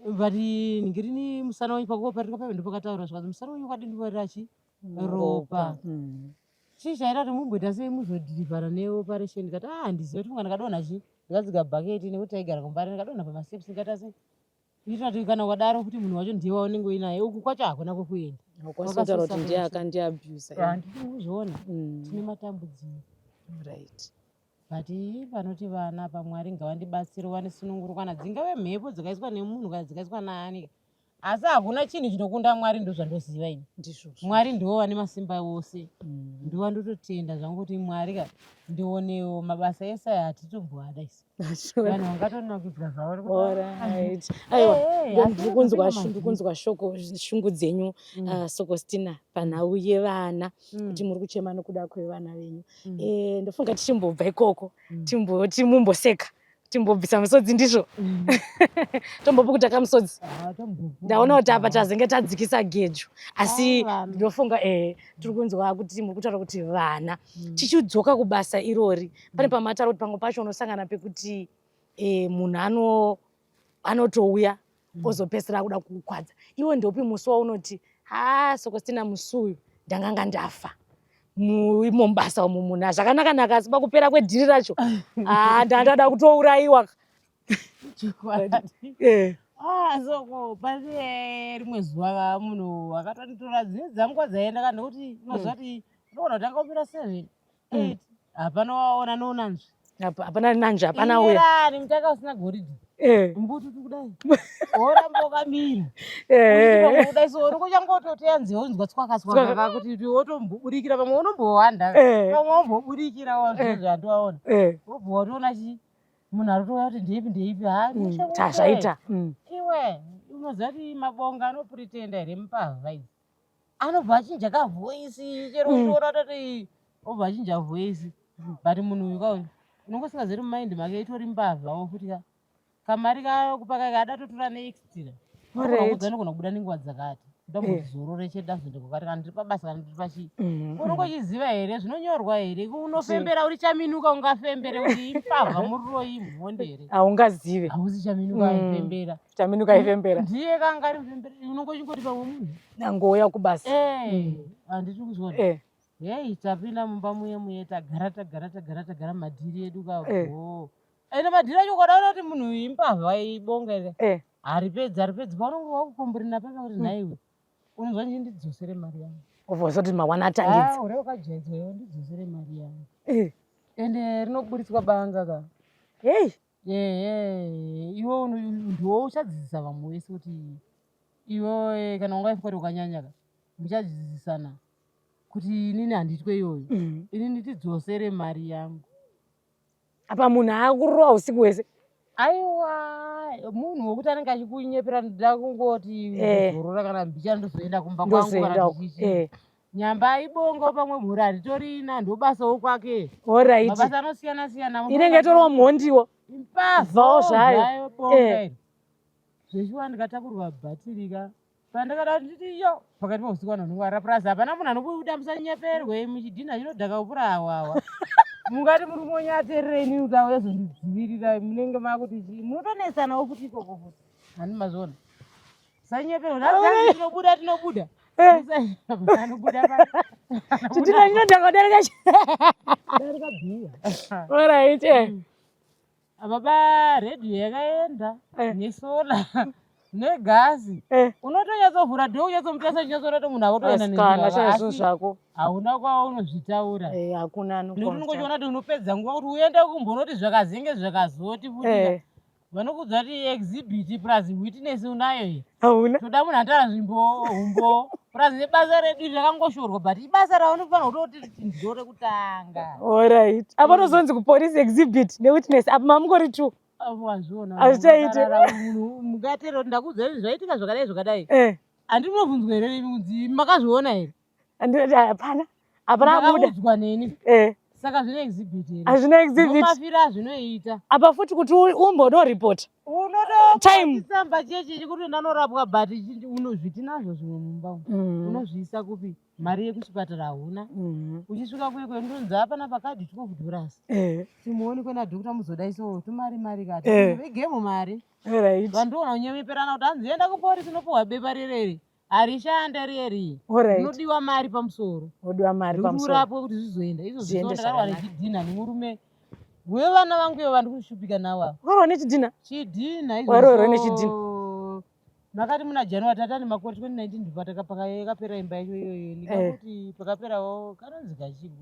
S1: but nhingirini musana wenyu pakuoperetwa paive ndopakataura zvikanzi musana wenyu wakadindiwarira chi ropa. Chii chaita kuti mumboita sei muzodhirivhara neoperation ndikati ah handizive kuti funga ndakadonha chi ndikadziga bhaketi nekuti taigara kumbare ndikadonha pamasteps ndikaita sei kuitira kuti kana ukadaro futi munhu wacho ndiye waunenge uinaye uku kwacho hakuna kwekuenda.
S3: Haukwanisi kutaura kuti ndiye akandiabusa.
S1: Handiti kuzviona tine matambudziko.
S3: Right.
S1: But panoti vana apa Mwari ngavandibatsire vandisunungure kana dzingave mhepo dzakaiswa nemunhu kana dzikaiswa naani asi hakuna chinhu chinokunda Mwari ndozvandoziva ini.
S3: Ndizvozvo.
S1: Mwari ndiwo vane masimba ose. Ndiwo ndototenda zvangu kuti Mwari ka ndionewo mabasa ese aya hatitomboada isu. Vanhu vangatonakidzwa zvavo nekuti
S3: Alright. Aiwa,
S1: Eh, eh, asi
S3: ndiri kunzwa
S1: unozopinda
S3: ndiri
S1: mavhiri.
S3: kunzwa shoko shungu dzenyu Sokostina panhau yevana kuti muri kuchema nokuda kwevana venyu. Ndofunga tichimbobva ikoko timboti mumboseka timbobvisa misodzi ndizvo tombopukuta kamusodzi.
S1: Ah, tombopukuta.
S3: Ndaona kuti apa tazenge tadzikisa gejo asi
S1: Ah, vana.
S3: ndinofunga tiri kunzwa kuti muri kutaura kuti vana tichidzoka kubasa irori pane pamataura kuti pamwe pacho unosangana pekuti munhu anotouya ozopedzisira akuda kukukwadza. Iwe ndopi musi waunoti ha Sokostina musi uyu ndanganga ndafa imo mubasa umu munhu zvakanaka naka asi pakupera kwedhiri racho ndandada kutourayiwa.
S1: Chokwadi. Soko pane rimwe zuva munhu akatonditora dzimwe dzanguva dzaienda kana nekuti unoziva kuti unogona kutanga kumira 7 8 hapana waona nounanzvi.
S3: Hapana nanzvi, hapana uya.
S1: Irani mutaka usina goridhe. Mbututu kudai. Woramba wakamira. Uchiti kudai so unongotangototeya nzeve unzwa tswaka tswaka kakuti wotomboburikira pamwe unombowanda. Pamwe womboburikira wazvo zvandiwaona. Wobva watoona chi munhu arikutouya kuti ndeipi ndeipi ha mushe mushe.
S3: Tazvaita.
S1: Iwe unoziva kuti mabonga anopretenda here mupavha idzi. Anobva achinja kavoice chero uchiona toti obva achinja voice but munhu uyu kauyu unonge usingazeri mumaindi make itori mbavhawo futi ka kamari kakupa kake ada totora neextra.
S3: Alright.
S1: Anogona kubuda nenguva dzakati ndambozorore chete ndazoenda kwakati kana ndiri pabasa kana ndiri pachii. Unonge uchiziva here zvinonyorwa here unofembera uri chaminuka ungafembere kuti imbavha muriro imhondi here.
S3: Haungazive.
S1: Hausi chaminuka aifembera.
S3: Chaminuka aifembera.
S1: Ndiye kanga ari mufemberi unonge uchingoti pamwe munhu.
S3: Angouya kubasa.
S1: Handiti kuzviona. Hei tapinda mumba muye muye tagara tagara tagara tagara madhiri edu ka. Ende madhiri acho ukadaona kuti munhu uyu imbavha ibonga here. Haripedzi haripedzi paunonge wakukomborina papa kuti nhaiwe unonzwa nje ndidzosere mari yangu.
S3: Obva wazoti mawana atangidza.
S1: Ah, uri wakajaidzwa iwe ndidzosere mari yangu. Ende rinoburitswa banga ka.
S3: Hei.
S1: Iwe ndiwe uchadzidzisa vamwe vese kuti iwe kana wanga kuti ukanyanya ka muchadzidzisana kuti inini handitwe iyoyo. Inini tidzosere mari yangu.
S3: Apa munhu aakurova usiku hwese.
S1: Aiwa munhu wekuti anenge achikunyepera ndoda kungoti zorora kana mbicha ndozoenda kumba kwangu kana
S3: Ndozoenda uko.
S1: ndichichi. Nyamba ibongo pamwe mhuri haritorina ndobasawo kwake.
S3: Alright.
S1: Mabasa anosiyana siyana.
S3: Inenge itoriwo mhondiwo.
S1: Imbavhawo
S3: zvayo.
S1: zvayo bonga iri. Zveshuwa ndikatakurwa bhatiri ka. Pandakada kuti nditi yo pakati peusiku vanhu vanongwarira purazi hapana munhu anobuda musanyeperwe muchidhina chinodhaka kupfuura awawa. Mungati muri kunyaterera inini kuti auye zondidzivirira munenge makuti chii munotonetsanawo futi ikoko futi. Handi mazviona. Sanyeperwe nhasi tinobuda tinobuda. Anobuda pa.
S3: Chidhina chinodhaka kudarika
S1: Darika bhiya.
S3: Alright.
S1: Baba redhiyo yakaenda nesola negasi. Unotonyatsovhura dhoo unyatsomutasa unyatsoona kuti munhu akutoenda
S3: Asikana
S1: nezviro
S3: chaizvo
S1: asi
S3: zvako.
S1: Hauna kwaunozvitaura.
S3: Hakuna
S1: Nekuti unongochiona kuti unopedza nguva kuti uende kumbonoti zvakazenge zvakazoti futi. Vanokuudza kuti exhibit plus witness unayo here?
S3: Hauna.
S1: Toda munhu anotaura zvimbo humbo plus nebasa redu rakangoshorwa but ibasa raunofanira kutoti ndiro rekutanga.
S3: Alright. Apa unozonzi kupolice exhibit newitness apa mamungori two.
S1: Wazviona.
S3: Hazvichaiti.
S1: Mungatero kuti ndakuudza kuti zvaitika zvakadai zvakadai. Handinobvunzwa here imi kunzi makazviona here?
S3: Handinoti hapana. Hapana abuda.
S1: Ndakaudzwa neni. Saka zvine exhibit here?
S3: Hazvina exhibit.
S1: Mafiro azvinoita.
S3: Apa futi kuti umbodoripota.
S1: Time. Tsamba chechi chekuti ndanorapwa but unozviti nazvo zvimwe mumba umu. Unozviisa kupi? Mari yekuchipatara hauna. Uchisvika kuye kuye ndonzi hapana pakadhi 12 dollars. Simuonekwe nadhokota muzodai so tumari mari kati. Igemu mari.
S3: Right.
S1: Vandiona kunyemeperana kuti hanzi enda kuporisi unopuhwa bepa rereri. Harishande reri.
S3: Alright.
S1: Unodiwa mari pamusoro.
S3: Unodiwa mari
S1: Nekuti
S3: pamusoro.
S1: urapwe kuti zvizoenda. Izvo
S3: Zviende
S1: zvizoenda ndakarwa
S3: zvakanaka.
S1: nechidhina nemurume wevana vangu ivo vandiri kushupika navo ava.
S3: Wakarwa nechidhina?
S1: Chidhina izvo.
S3: Waroorwa nechidhina.
S1: Makati muna January tatani makore 2019 ndipo pakapera imba yacho iyoyo. Ndikangoti pakaperawo kanonzi kachibu.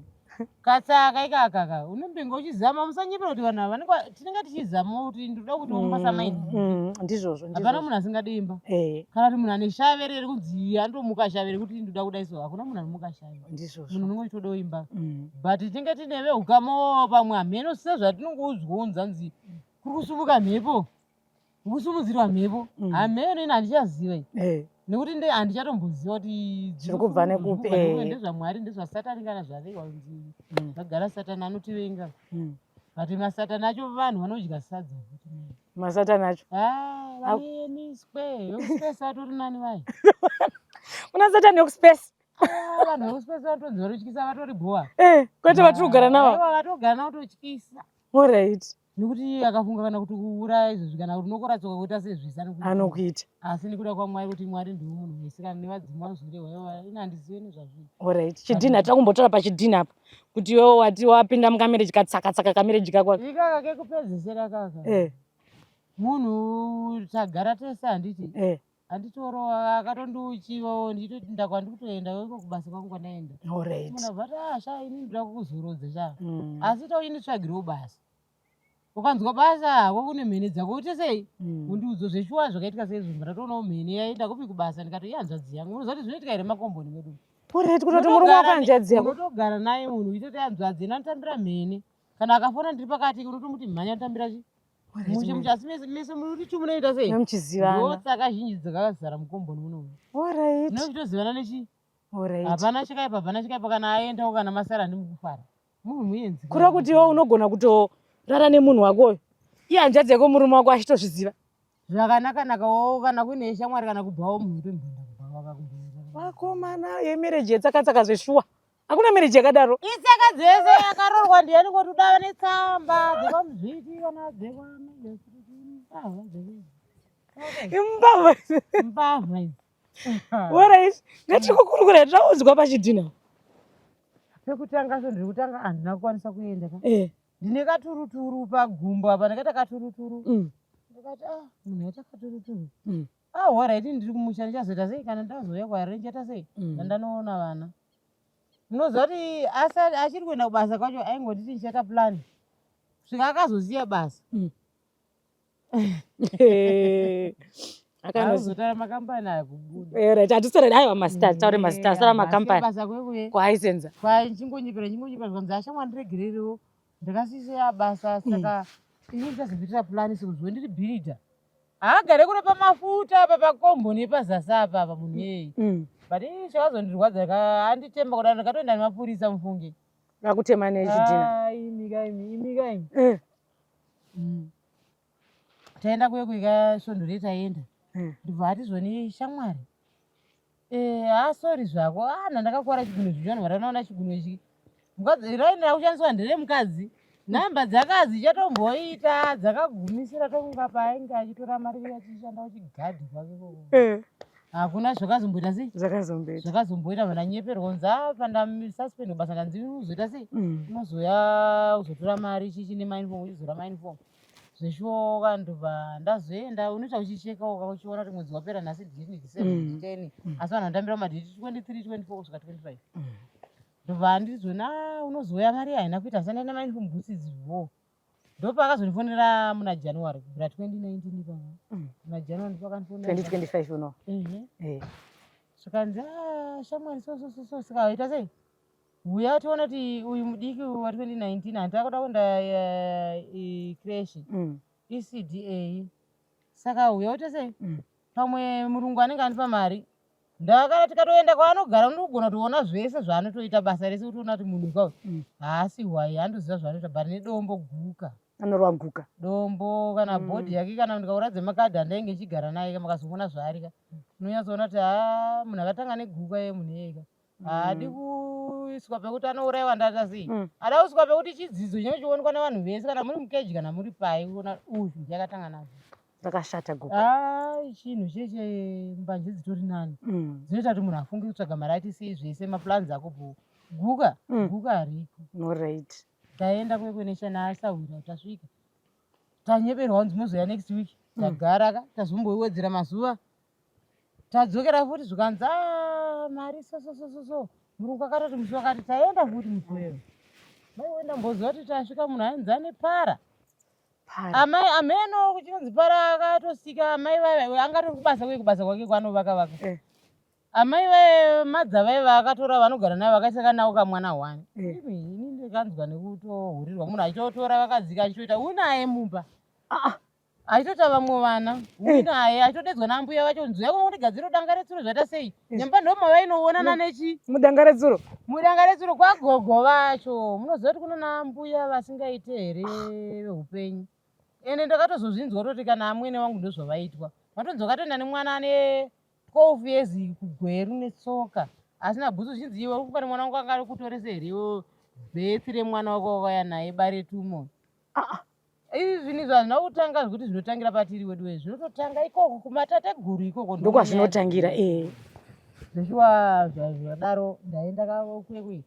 S1: Katsaka ikakaka unombenge uchizama musanyepera kuti vanhu ava vanenge tinenge tichizama kuti ndinoda kuti umbasa maini.
S3: Ndizvozvo.
S1: Hapana munhu asingadi imba. Kana kuti munhu ane shave rere kunzi andomuka shave rekuti ndoda kudai so hakuna munhu anomuka shave.
S3: Ndizvozvo.
S1: Munhu unenge uchitodawo imba. But tinenge tine veukama pamwe hameno sezvatinongoudzwa unzanzi kuri kusumuka mhepo. Kusumudzirwa mhepo. Hameno ini handichaziva ini. Nekuti nde handichatomboziva kuti
S3: Zviri kubva nekupi,
S1: ndezvaMwari ndezvaSatani kana zvavewa kunzi zvagara Satani anotivenga. But masatani acho vanhu vanodya sadza futi.
S3: Masatani acho.
S1: Ah, vanemiswe vekuspace vatori nani vaya.
S3: Kuna Satani yekuspace.
S1: Ah, vanhu vekuspace vatonzi vanotyisa vatori bhowa.
S3: Kwete vatiri kugara navo.
S1: Aiwa vatogara navo totyisa.
S3: Alright.
S1: Nekuti akafunga kana kuti kuuraya izvozvi kana kuti unokora tsoka kuita sezvese anokuita.
S3: Anokuita.
S1: Asi nekuda kwaMwari kuti Mwari ndiwo munhu wese kana nevadzimu vanozorehwa ivo ini handizive nezvazviri.
S3: Alright. Chidhina tiri kumbotaura pachidhina apa. Kuti iwewe wati wapinda mukamereji katsaka tsaka kamereji kako.
S1: Ikaka kekupedzesera kaka. Munhu tagara tese handiti. Handitorowa akatondiuchivawo ndichitoti ndakwandiri kutoenda iko kubasa kwangu kwandaenda.
S3: Alright.
S1: Munhu abva ati ah sha ini ndoda kukuzorodza sha. Asi ita uchinditsvagirewo basa. Ukanzwa basa hako kune mhene dzako uite sei? Undiudze zveshuwa zvakaitika seizvo ndatoonawo mhene yaenda kupi kubasa ndikati ihanzvadzi yangu. Unoziva kuti zvinoitika here makomboni medu?
S3: Alright, kutoti murume wako hanzvadzi yako.
S1: Unotogara naye munhu uchitoti hanzvadzi ena anotambira mhene. Kana akafona ndiri pakati unotomuti mhanya ndotambira chi. Mushe mushe asi mese mese muri kuti munoita sei?
S3: Muchizivana.
S1: Ndotsaka zhinji dzakazara mukomboni munomu.
S3: Alright.
S1: Munochitozivana nechi?
S3: Alright.
S1: Hapana chakaipa, hapana chakaipa kana aendawo kana masara ndimukufara. Munhu muenzi.
S3: Kureva kuti iwe unogona kutorara nemunhu wakoyo. Iye hanzvadzi yako murume wako achitozviziva.
S1: Zvakanaka nakawo kana kuine shamwari kana kubhawa munhu utombinda kubhawa kakumbinda.
S3: Vakomana yemereji yetsakatsaka zveshuwa. Hakuna mereji yakadaro.
S1: Itsaka dzese yakarorwa ndiani kuti udava netsamba dzekwamuzviti kana dzekwambavha
S3: Imbavha.
S1: mbavha idzi.
S3: Alright. Ngatikukurukura taudzwa pachidhina.
S1: Pekutanga so ndiri kutanga handina kukwanisa kuenda ka. Ndine katuruturu pagumbo apa ndakaita katuruturu. Ndikati ah munhu aita katuruturu. Ah alright ndiri kumusha ndichazoita sei kana ndazouya kuHarare ndichaita sei? Ndandanoona vana. Munoziva kuti achiri kuenda kubasa kwacho aingonditi ndichaita plan. Kusvika akazosiya basa. Akazotora makambani aya kubuda.
S3: Alright, hatisore aiwa masita, taure masita, taura makambani.
S1: Basa kwekuye.
S3: Kwaaisenza.
S1: Kwai chingonyepera chingonyepera zvikanzi ashamwa ndiregererewo. Ndakasisiya basa saka ini ndichazokuitira plan sekuzwe ndiri bhiridha. Haagare kure pamafuta apa pakomboni yepazasi apa apa munhu iyeye. But ini chakazondirwadza anditemba kudaro ndakatoenda nemapurisa mufunge.
S3: Vakutema nechidhina.
S1: Ah, imi ka imi, imi ka imi. Taenda kuye kuika svondo rei taenda. Ndibva ati zvoni shamwari. Ah sorry zvako. Ah ndakakuvara chigunwe zvicho vanhu varanaona chigunwe ichi. Mukadzi raini rakushandiswa nderemukadzi. Namba dzakazi chatomboita dzakagumisira tokunga paainge achitora mari achishanda kuchigadhi kwake ikoko. Hakuna zvakazomboita sei?
S3: Zvakazomboita.
S1: Zvakazomboita vandanyeperwa kunzi ah pandasuspend basa ndanzi uzoita sei? Unozoya uzotora mari chichi nemauniform uchizora mauniform. Zveshuwa ndobva ndazoenda unoita uchichekawo uchiona kuti mwedzi wapera nhasi ndini 7 10 asi vanhu vanotambira madheti 23 24 kusvika 25. Ndobva ndizona unozouya mari haina kuita asi ndaenda mauniform bhutsi idziwo. Ndopaakazondifonera muna January kubvira 2019 ipapo. Muna January ndopakandifonera.
S3: 2025 uno.
S1: Zvikanzi ah shamwari so so so so saka waita sei? Uya tione kuti uyu mudiki wa 2019 hanti akuda kuenda creche ECDA. Saka uya uite sei? Pamwe murungu anenge andipa mari. Ndakana tikatoenda kwaanogara unogona kutoona zvese zvaanotoita basa rese kutoona kuti munhu ka haasi hwai andoziva zvaanoita but nedombo guka.
S3: Anorwa guka.
S1: Dombo kana bhodhi yake kana ndikauradze makadhi andainge ndichigara naye ka makazomuona zvaari ka unonyatsoona kuti haa munhu akatanga neguka iye munhu iyeye ka haadi kuiswa pekuti anourayiwa ndaita sei ada kuiswa pekuti chidzidzo chinenge chionekwa nevanhu vese kana muri mukeji kana muri pai kuona uyu ndiye akatanga nazvo.
S3: Rakashata guka.
S1: Haa chinhu cheche mbanje dzitori nani dzinoita kuti munhu afunge kutsvaga mari aite sei zvese maplans ako bho guka guka hariko.
S3: Alright.
S1: Taenda kwekweneshana asahwira tasvika tanyeberwa kunzi mozouya next week tagara ka tazombowedzera mazuva tadzokera futi zvikanzi "Ah, mari so so so so so murungu akatoti musi wakati taenda futi musi weyo maiwe ndamboziva kuti tasvika munhu ainzi ane para
S3: Para.
S1: Amai ameno kuchinonzi para akatosika amai vaiva angatori kubasa kuye kubasa kwake kwanovaka vaka. Amai vaye madza vaye vaakatora vanogara navo vakaisa kanawo kamwana hwani. Imi ini ndikanzwa nekutohurirwa munhu achitotora vakadzika achitoita unaye mumba.
S3: Ah, ah.
S1: Achitoita vamwe vana unaye achitodedzwa naambuya vacho nzwi yako kundigadzira danga retsuro zvaita sei. Nyamba ndo mavainoonana nechi
S3: Mudanga retsuro.
S1: Mudanga retsuro kwagogo vacho munoziva kuti kuna nambuya vasingaite here veupenyu. Ende ndakatozozvinzwa kutoti kana amwene vangu ndozvavaitwa. Vatonzi vakatoenda nemwana ane 12 years kuGweru netsoka asina bhutsu zvichinzi iwe uri kupa nemwana wangu anga ari kutorese here iwe bhetsi remwana wako wakauya naye bare tumo.
S3: Ah, ah.
S1: Izvi zvinhu izvi hazvina kutanga zvekuti zvinotangira patiri wedu wee zvinototanga ikoko kumatateguru ikoko
S3: Ndokwazvinotangira eh.
S1: Zveshuwa zvadaro ndaenda kwekwe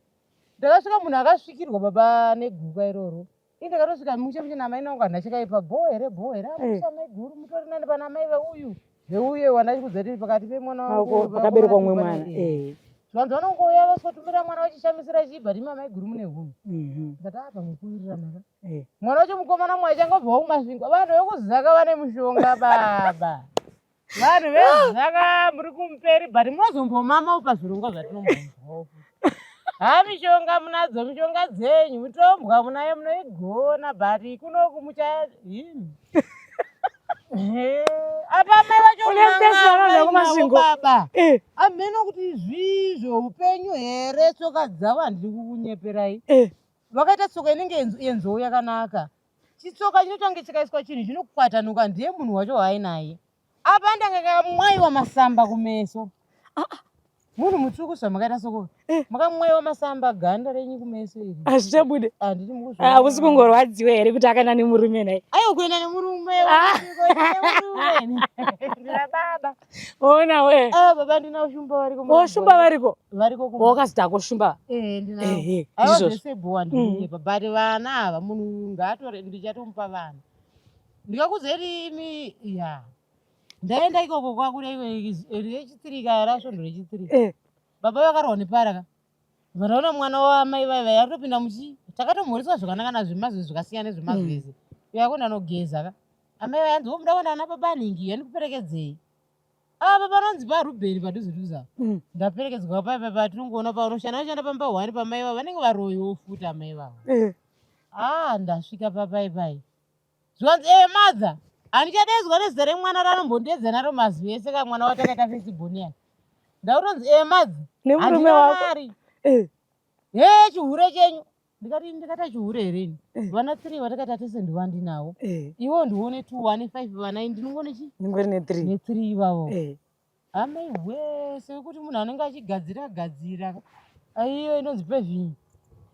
S1: ndakasvika munhu akasvikirwa baba neguka iroro ini ndakatosvika mushe mushe namai nangu handina chakaipa bho here bho here amusha mai guru mutori nani pana mai veuyu veuye wandachikudza tiri pakati pemwana wangu
S3: Pakaberekwa umwe mwana eh.
S1: Zvanzi vanongouya vasikotumira mwana vachishamisira chii but imi amai guru mune hunhu. Ndikati apa mukuwirirana ka. Mwana wacho mukomana mwe achangobvawo kuMasvingo. Vanhu vekuZaka vane mushonga baba. Vanhu veZaka muri kumberi but munozombomamawo pazvirongwa zvatinomboonzwawo. Ha mishonga munadzo mishonga dzenyu mitombwa munayo munoigona but kunoku mucha himi. Apa mai vacho
S3: Une best vanobva kuMasvingo.
S1: baba. Amheno kuti zvii zveupenyu here tsoka dzavo handidi kukunyeperai. Vakaita tsoka inenge yenzou yakanaka. Chitsoka chinotange chikaiswa chinhu chinokwatanuka ndiye munhu wacho waainaye. Apa ndanga kamwaiwa masamba kumeso. Munhu mutsvuku zvamakaita soko. Makamwaiwa masamba ganda renyu kumeso iri.
S3: Hazvichabude.
S1: Handiti mukuzviona.
S3: Hausi kungorwadziwa here kuti akaenda nemurume nhai?
S1: Aiwa kuenda nemurume. Kuenda nemurume. Ndina baba.
S3: Ona we.
S1: Ah baba ndina shumba variko.
S3: O shumba variko.
S1: Variko kumba.
S3: Wakazoti ako shumba.
S1: Eh ndina.
S3: Ehe.
S1: Aiwa
S3: Ndizvozvo.
S1: zvese bhowa ndinyepa but vana ava munhu ngaatore ndichatomupa vana. Ndikakudzai imi ya. Ndaenda ikoko kwakuda rechitsirika rasvondo rechitsirika. Baba vakarwa nepara ka. Vanaona mwana wamai vai vai atopinda muchi takatomhoreswa zvakanaka nazvemazwi zvakasiyana nezvemazwi ese. Uyo akuenda anogeza ka. Amai vai anzi womuda kuenda ana baba anhingi yandikuperekedzei. Ah baba anonzi paRubheni padhuze dhuze apa. Ndaperekedzwa paya paya patinongoona paunoshanda vanoshanda pamba hwani pamai vavo vanenge varoyiwo futi amai vavo. Ah ndasvika papai pai. Zvanzi eh mother handichadaidzwa nezita remwana raanombondiedza naro mazwi ese ka mwana watakaita first born yake. Ndakutonzi eh mother
S3: Nemurume
S1: handina
S3: wako.
S1: mari. Hee chihure chenyu. Ndikati ndakaita chihure here ini? Vana 3 watakaita tese ndovandinawo. Iwewe ndione 2 wane 5 vana ini ndinongone chi?
S3: Ndingori ne 3.
S1: Ne 3 ivavo. Amai wese wekuti munhu anenge achigadzira gadzira aiyo inonzi paving.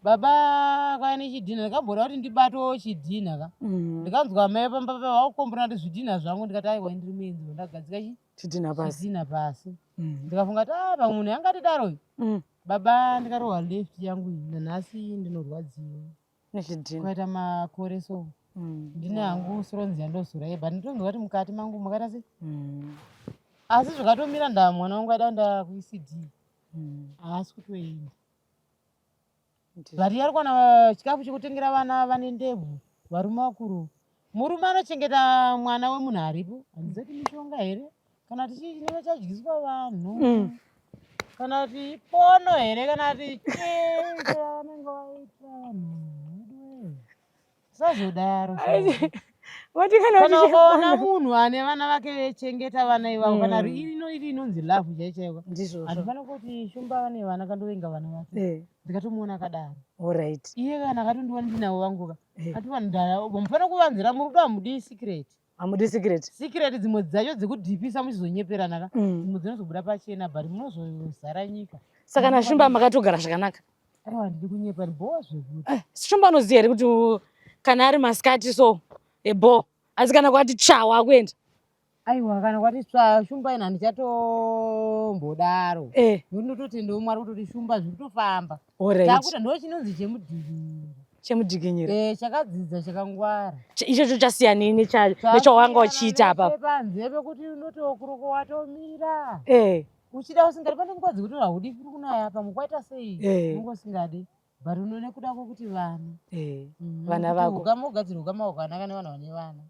S1: Baba akauya nechidhinha ndakambona kuti ndibatewo chidhinha ka. Ndikanzwa amai pamba paya vakukombona kuti zvidhinha zvangu ndikati aiwa ndiri muenzi ndagadzika chi
S3: Chidhinha pasi.
S1: chidhinha pasi. Ndikafunga kuti ah pamwe munhu angatidaro uyu. Baba ndikarohwa left yangu iyi nanhasi ndinorwadziwa.
S3: Nechidhinha.
S1: Kukaita makore so. Ndine hangu soronzi yandozora yebva ndinotonzwa kuti mukati mangu makaita sei. Asi zvakatomira ndaa mwana wangu aida kuenda kuECD. Haasi kutoenda. But ari kuwana chikafu chekutengera vana vane ndebvu varume vakuru. Murume anochengeta mwana wemunhu aripo. Handizivi kuti mishonga here kana kuti chii chinenge chadyiswa vanhu. Kana kuti ipono here kana kuti chii chavanenge vaita vanhu. Veduwe. Usazodaro.
S3: Wati kana
S1: Kana ukaona
S3: uchiona
S1: munhu ane vana vake vechengeta vana ivavo, kana ino iri inonzi love chaiyo chaiyo.
S3: Ndizvozvo.
S1: Handifanira kuti Shumba vane vana kandovenga vana vake. Ndikatomuona akadaro.
S3: Alright.
S1: Iye kana akatondiwa ndinavo vangu ka. Atiwa ndaya, mufanira kuvanzira murudo, hamudi secret.
S3: Hamudi secret.
S1: Secret dzimwe dzacho dzekudhipisa muchizonyeperana ka. Dzimwe dzinozobuda pachena, but munozozara nyika.
S3: Saka naShumba makatogara zvakanaka?
S1: Aiwa, handidi kunyepa, bho zvekuti.
S3: Shumba anoziva here kuti kana ari masikati so ebo, asi kana kwati tsva wakuenda?
S1: Aiwa, kana kwati tsva, Shumba ina handichatombodaro. Nokuti ndototendawo Mwari kutoti Shumba zviri kutofamba. Takuta ndo chinonzi chemudhikinyira.
S3: Chemudhikinyira.
S1: Chakadzidza, chakangwara.
S3: Ichocho chasiyanei nechawanga uchiita apapo?
S1: Panze pekuti unotokuroko watomira. Uchida usingadi, pane nguva dzekuti haudi, kuri kunaya, pamwe kwaita sei, unenge usingadi, but unoone kuda kwokuti vana.
S3: Vana
S1: Kuti
S3: vako.
S1: Ukama ugadzire ukama hwakanaka nevanhu vane vana.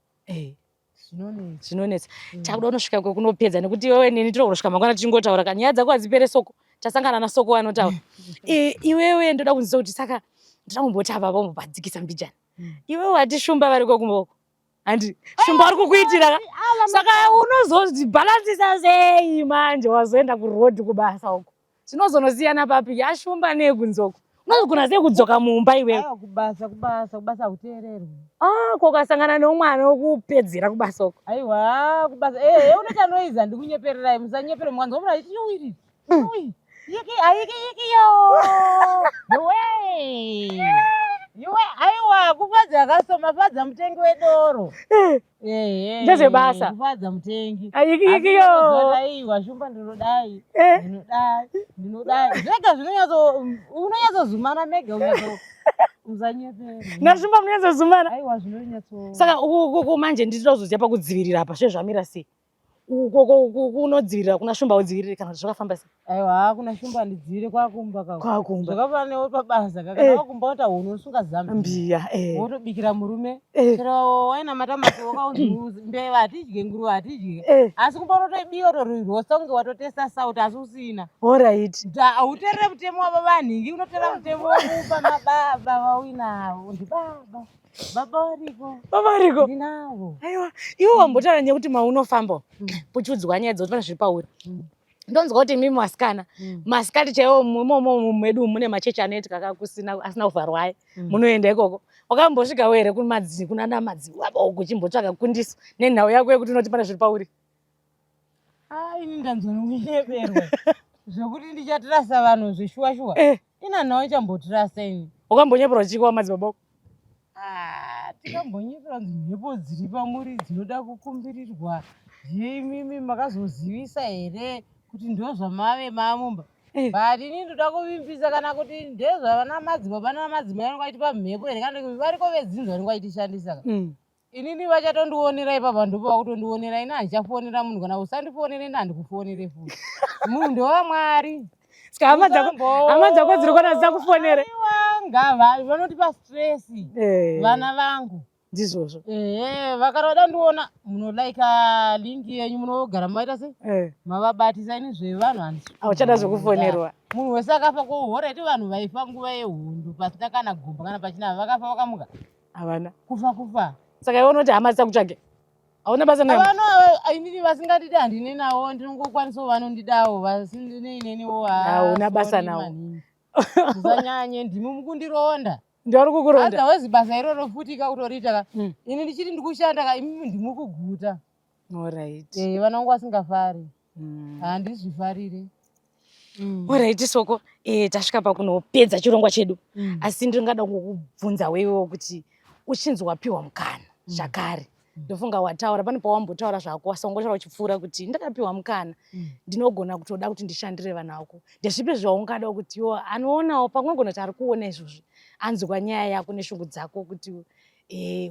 S1: Zvinonetsa.
S3: Zvinonetsa. Takuda kunosvika kwekunopedza, nekuti iwewe neni tiri kunosvika mangwana tichingotaura ka. Nyaya dzako hadzipere, Soko. Tasangana naSoko anotaura. Iwewe ndoda kunzwisa kuti, saka ndoda kumboti apa vambopadzikisa mbijana. Iwewe wati Shumba variko kumboko, handi? Shumba vari kukuitira ka, saka unozozvibhalansisa sei manje wazoenda kurodhi kubasa uko? Zvinozonosiyana papi yaShumba nekunzoko? Unozogona sei kudzoka mumba iwewe?
S1: Aiwa, kubasa, kubasa, kubasa hakuteererwi.
S3: Ah, ko ukasangana neumwana wokupedzera kubasa uko?
S1: Aiwa, kubasa unoita noise, handikunyepererai, musanyepere, mwanzwa munhu achiti yuwiri yuwi yiki ayiki yiki yo yuwe yuwe. Aiwa, kufadza akasoma fadza mutengi wedoro. Ehe.
S3: Ndezvebasa.
S1: Kufadza mutengi.
S3: Ayiki yiki yo.
S1: Aiwa, Shumba, ndinodai, ndinodai, ndinodai, zvega zvinonyatso, unonyatsozumana mega, unyatso, musanyepere.
S3: NaShumba munonyatsozumana?
S1: Aiwa, zvinonyatso.
S3: Saka uku manje ndinoda kuzoziva pakudzivirira apa zve zvamira sei ukoko kunodzivirira kuna Shumba, udzivirire kana kuti zvakafamba sei?
S1: Aiwa, kuna Shumba handidzivirire, kwakumba ka.
S3: Kwakumba.
S1: Zvakafanana newe pabasa ka, kana wakumba wota hunhu unosunga zambia,
S3: Mbiya.
S1: Wotobikira murume. Chero waina matamasi, wakaunzi mbeva hatidye, nguruve hatidye, asi kumba unotoibika, utorirosta kunge watotesta sauti, asi usina. Hauterere mutemo wava vanhingi, unoteera mutemo wekupa mababa vauinavo, ndibaba, baba variko.
S3: Baba variko.
S1: Ndinavo.
S3: Aiwa, iwe wambotaura nyaya maunofamba uchiudzwa nyaya dzekuti pane zviri pauri. Ndonzwa kuti imimi vasikana, masikati chaiwo imomo medu mune machechi anoitika kakusina asina kuvharwa aya, munoenda ikoko. Wakambosvikawo here kunana madzibaba uku uchimbotsvaga kundiso nenhau yako yekuti unoti pane zviri pauri?
S1: Ah, ini ndanzwa nokunyeperwa zvekuti ndichatirasa vanhu zveshuwa shuwa. Ina nhau ichambotirasa ini.
S3: Wakambonyeperwa chiko wamadzibaba uku?
S1: Ah, tikambonyeperwa kunzi mhepo dziri pamuri dzinoda kukumbirirwa, imimi makazozivisa here kuti ndo zvamave mamumba? But ini ndoda kuvimbisa, kana kuti ndezvavana madzibaba namadzimai vanenge vaitipa mhepo here, kana kuti variko vedzinza vanenge vaitishandisa ka? Inini vachatondionera ipapa, ndipo vakutondionera. Ini handichafonera munhu, kana usandifonere, ini handikufonere futi, munhu ndewamwari.
S3: Saka hama dzako dziri kuona dzisakufonere?
S1: Aiwa, ngava vanotipa stress. Vana vangu.
S3: Ndizvozvo.
S1: Ehe, vakada ndiona munolaika link yenyu, munogara maita sei, mavabatisa. Ini zvevanhu handisi.
S3: Hauchada zvekufonerwa.
S1: Munhu wese akafa kohoreti, vanhu vaifa nguva yehondo pasina kana gomba kana pachina, vakafa vakamuka.
S3: Havana.
S1: Kufa kufa.
S3: Saka iwe unoti hama dzisakutsvage, hauna basa nehama?
S1: Vano inini vasingandidi handini navo, ndinongokwanisawo vanondidawo, vasinei neniwo.
S3: Hauna basa navo.
S1: Musanyanye, ndimi mukundironda.
S3: Ndivari kukuronda.
S1: Otherwise basa iroro futi kakutoriita ka, ini ndichiti ndikushanda ka, imimi ndimi kuguta. Vana vangu vasingafari, handizvifarire.
S3: Alright, Soko, tasvika pakunopedza chirongwa chedu, asi ndingada kukubvunza wewewo kuti uchinzi wapiwa mukana zvakare, ndofunga wataura pane pawambotaura zvako, wasangotaura uchipfuura kuti ndakapiwa mukana, ndinogona kutoda kuti ndishandire vana vako. Ndezvipi zvaungada kuti iwo anoonawo, pamwe unogona kuti ari kuona izvozvi, anzwa nyaya yako neshungu dzako kuti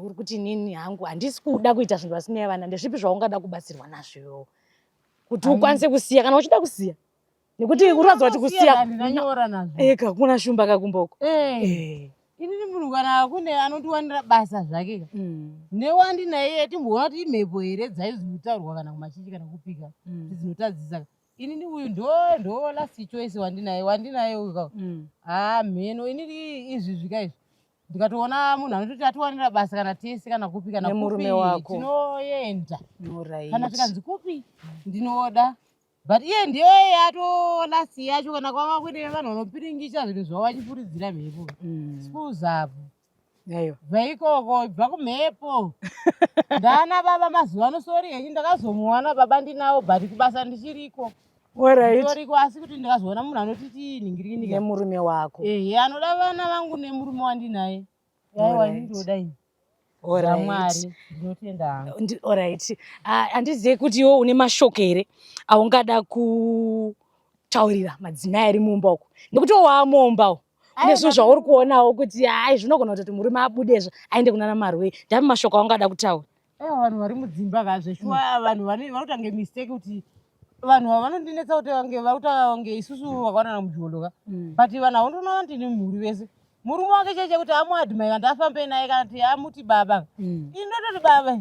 S3: uri kuti inini hangu handisi kuda kuita zvinhu vasinei vana, ndezvipi zvaungada kubatsirwa nazvo iwewo kuti ukwanise kusiya, kana uchida kusiya, nekuti uratidza kuti kusiya
S1: Handinanyora nazvo.
S3: Eka kuna Shumba kakumboko.
S1: Inini munhu kana kune anondiwanira basa zvake ka, newandinaye, timboona kuti imhepo here dzaidzo dzinotaurwa kana kumachechi kana kupika, kuti dzinotadzisa. Inini uyu ndo last choice wandinaye, wandinaye uyu ka. Haa, mheno inini izvi zvika izvi. Ndikatoona munhu anototi atiwanira basa kana tese kana kupi kana
S3: Nemurume
S1: kupi
S3: wako.
S1: tinoenda.
S3: Alright.
S1: Kana tikanzi kupi ndinoda. But iye ndiye yatolasi yacho kana kwava kuine vanhu vanopiringisha zvinhu zvavo vachifuridzira mhepo. Schools apo.
S3: Aiwa.
S1: Bva ikoko, bva kumhepo. Ndana baba mazuva ano sori henyu ndakazomuwana baba ndinawo but kubasa ndichiriko.
S3: Alright.
S1: Nditoriko asi kuti ndikazoona munhu anotiti ningirinika.
S3: Nemurume wako.
S1: Ehe anoda vana vangu nemurume wandinaye. Aiwa
S3: Alright.
S1: ini ndoda ini.
S3: Alright.
S1: Zvamwari ndinotenda hangu.
S3: Alright. Ah, handizive kuti iwe une mashoko here aungada kutaurira madzimai ari mumba uko nekuti iwe waamomba uko une zvinhu zvauri kuonawo kuti hai zvinogona kutoti murume abudezvo aende kunana marwei ndapi mashoko aungada kutaura.
S1: Aiwa vanhu vari mudzimba ka zveshuwa vanhu vanotange mistake kuti vanhu ava vanondinetsa kuti vange vakuta vange isusu vakawanana mujolo ka but vanhu avo ndoona ndine mhuri vese murume wake chaiche kuti amuadmire kana afambe naye kana kuti amuti baba ini ndototi baba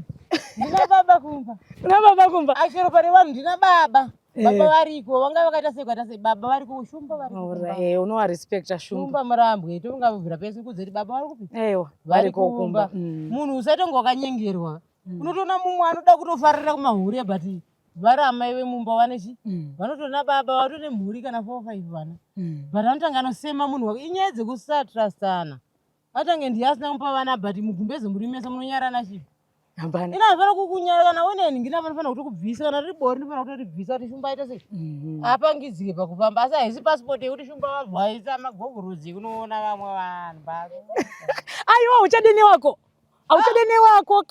S1: ndina baba kumba
S3: Una baba kumba.
S1: Achero pane vanhu ndina baba baba variko vanga vakaita sei kukaita sei baba variko shumba variko kumba.
S3: Alright, unowarespecta shumba.
S1: Shumba murambwe tongabvira pese kudze kuti baba vari kupi
S3: Aiwa,
S1: vari
S3: variko
S1: kumba
S3: kumba.
S1: Munhu usatonga wakanyengerwa unotoona mumwe anoda kutofarira kumahure but vari amai vemumba vane chi vanotoona baba vatone mhuri kana 4 5 vana but anotanga anosema munhu wake inyaya dzekusatrustana atange ndiye asina kumupa vana but mugumbeze muri mese munonyarana chii.
S3: Hapana.
S1: Ina hapana kukunyara kana uine nhingi vanofanira kutokubvisa kana riri bori rinofanira kutoribvisa kuti shumba aite sei apangidzike pakufamba asi haisi pasipoti yekuti shumba vabvaisa magogorozi ekunoona vamwe vanhu basi.
S3: Aiwa, uchade newako. Hauchade newako.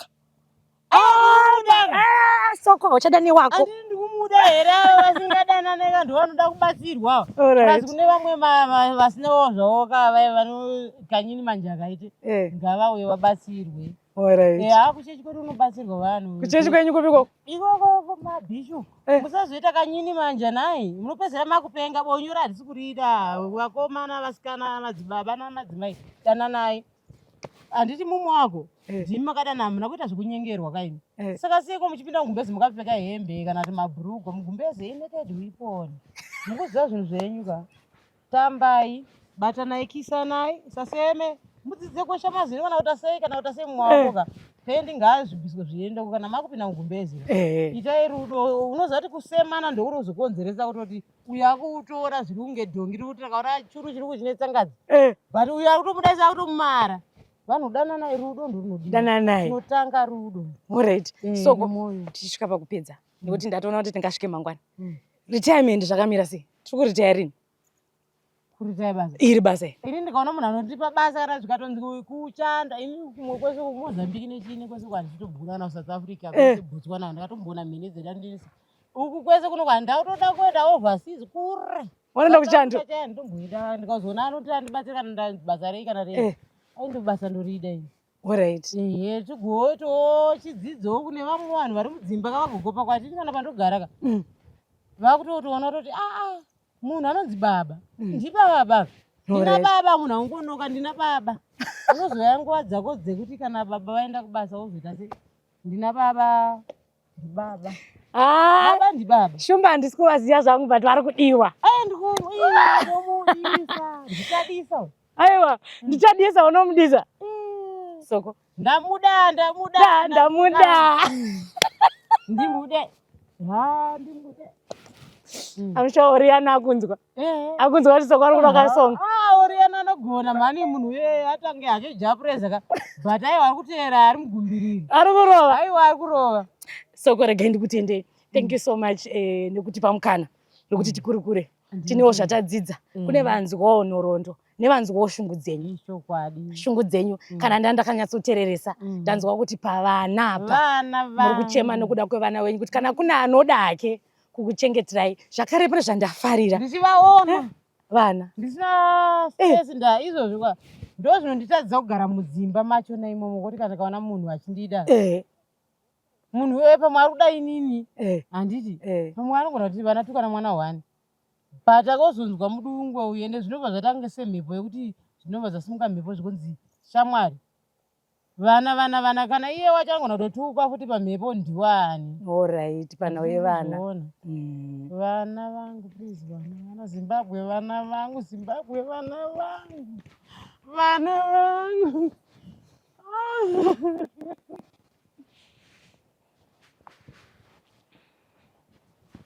S3: Ah, soko hauchada newako.
S1: Andini ndikumuda here avo vasingadanane vanhu vanoda kubatsirwa.
S3: Alright.
S1: Asi kune vamwe vasinawo zvavo ka vaya vano kanyini manje akaite ngavauye vabatsirwe.
S3: Alright.
S1: Eya kuchechi kwedu unobatsirwa vanhu.
S3: Kuchechi kwenyu kupiko?
S1: Ikoko kumabhishu. Musazoita kanyini manje nhai. Munopedzera makupenga bonyora harisi kurida. Vakomana, vasikana, madzibaba namadzimai dananai. Handiti mumwe wako ndimi makadana hamuna kuita zvekunyengerwa kaini. Saka seiko muchipinda mugumbezi mukapfeka hembe kana kuti mabhurugwa mugumbezi ineked weapon. Mukuziva zvinhu zvenyu ka. Tambai, batanai, kisanai, saseme. Mudzidze kuosha mazino kana kuita sei kana kuita sei mumwe wako ka. Pendi ngaazvibviswe zviende kana makupinda mugumbezi. Itai rudo unoziva kuti kusemana ndokunozokonzeresa kutoti uyu akutora zviri kunge dhongi riri kuti rakaona churu chiri kuchine tsangadzi. But uyu ari kutomudaisa akutomumara. Vanhu dananai rudo ndorunodiwa.
S3: Dananai.
S1: Tinotanga rudo.
S3: Alright. Soko
S1: Nemwoyo.
S3: tichisvika pakupedza nekuti ndatoona kuti tingasvike mangwana. Retirement zvakamira sei? Tiri kuretire rini?
S1: Kuretire basa.
S3: Iri basa iri.
S1: Ini ndikaona munhu anondipa basa kana zvikatonzi kushanda ini kumwe kwese kuMozambique nechini kwese kwandichitobhura kana kuSouth Africa kwese Botswana ndakatomboona mhene dzedandinisa. Uku kwese kuno kwandautoda kuenda overseas kure.
S3: Wanoenda kuchando.
S1: Ndomboenda ndikazoona anoti andibatsira kana basa rei kana rei. Ai ndo basa ndorida ini.
S3: Alright.
S1: Ehe tigoitawo chidzidzowo kune vamwe vanhu vari mudzimba kavagogopa kwatiri kana pandogara ka. Vakutotoona kutoti aa munhu anonzi baba. Ndibaba. Ndina baba munhu aungonoka ndina baba. Unozouya nguva dzako dzekuti kana baba vaenda kubasa wozoita sei? Ndina baba. Ndibaba.
S3: Ah,
S1: Baba ndibaba.
S3: Shumba handisi kuvaziva zvangu but vari kudiwa.
S1: Ai ndikumudisa. Ndichadisa.
S3: Aiwa, ndichadisa unomudisa. Soko.
S1: Ndamuda, ndamuda.
S3: Da, ndamuda.
S1: Ndimude. Ha, ndimude.
S3: I'm sure Oriana akunzwa. Akunzwa kuti Soko ari kuda kasonga.
S1: Ah, Oriana anogona mhani munhu iyeye atange hake japureza ka. But aiwa ari kuteera ari mugumbiriri.
S3: Ari kurova.
S1: Aiwa ari kurova.
S3: Soko regai ndikutendei. Thank you so much nekutipa mukana wekuti tikurukure. Tinewo zvatadzidza. Kune vanzwawo nhoroondo nevanzwawo shungu dzenyu.
S1: Ichokwadi.
S3: Shungu dzenyu kana ndandakanyatsotereresa ndanzwa kuti pavana apa
S1: Vana
S3: muri kuchema nekuda kwevana wenyu kuti kana kune anoda hake kukuchengeterai zvakare pane zvandafarira
S1: Ndichivaona.
S3: vana.
S1: Ndisina stress nda izvozvo kwa. Ndo zvinonditadzisa kugara mudzimba macho naimomo kuti kana ndikaona munhu achindida. Munhu uye pamwe ari kuda inini. Handiti. Pamwe anogona kuti vana tukana mwana one. But akozonzwa mudungwe uyu ende zvinobva zvatange semhepo yekuti zvinobva zvasimuka mhepo zvikunzi shamwari. Vana vana vana kana iye wacho anogona kutotukwa futi pamhepo ndiwani.
S3: Alright, panhau yevana.
S1: Ndinozoona. Vana vangu please vana vana Zimbabwe vana vangu Zimbabwe vana vangu. Vana vangu.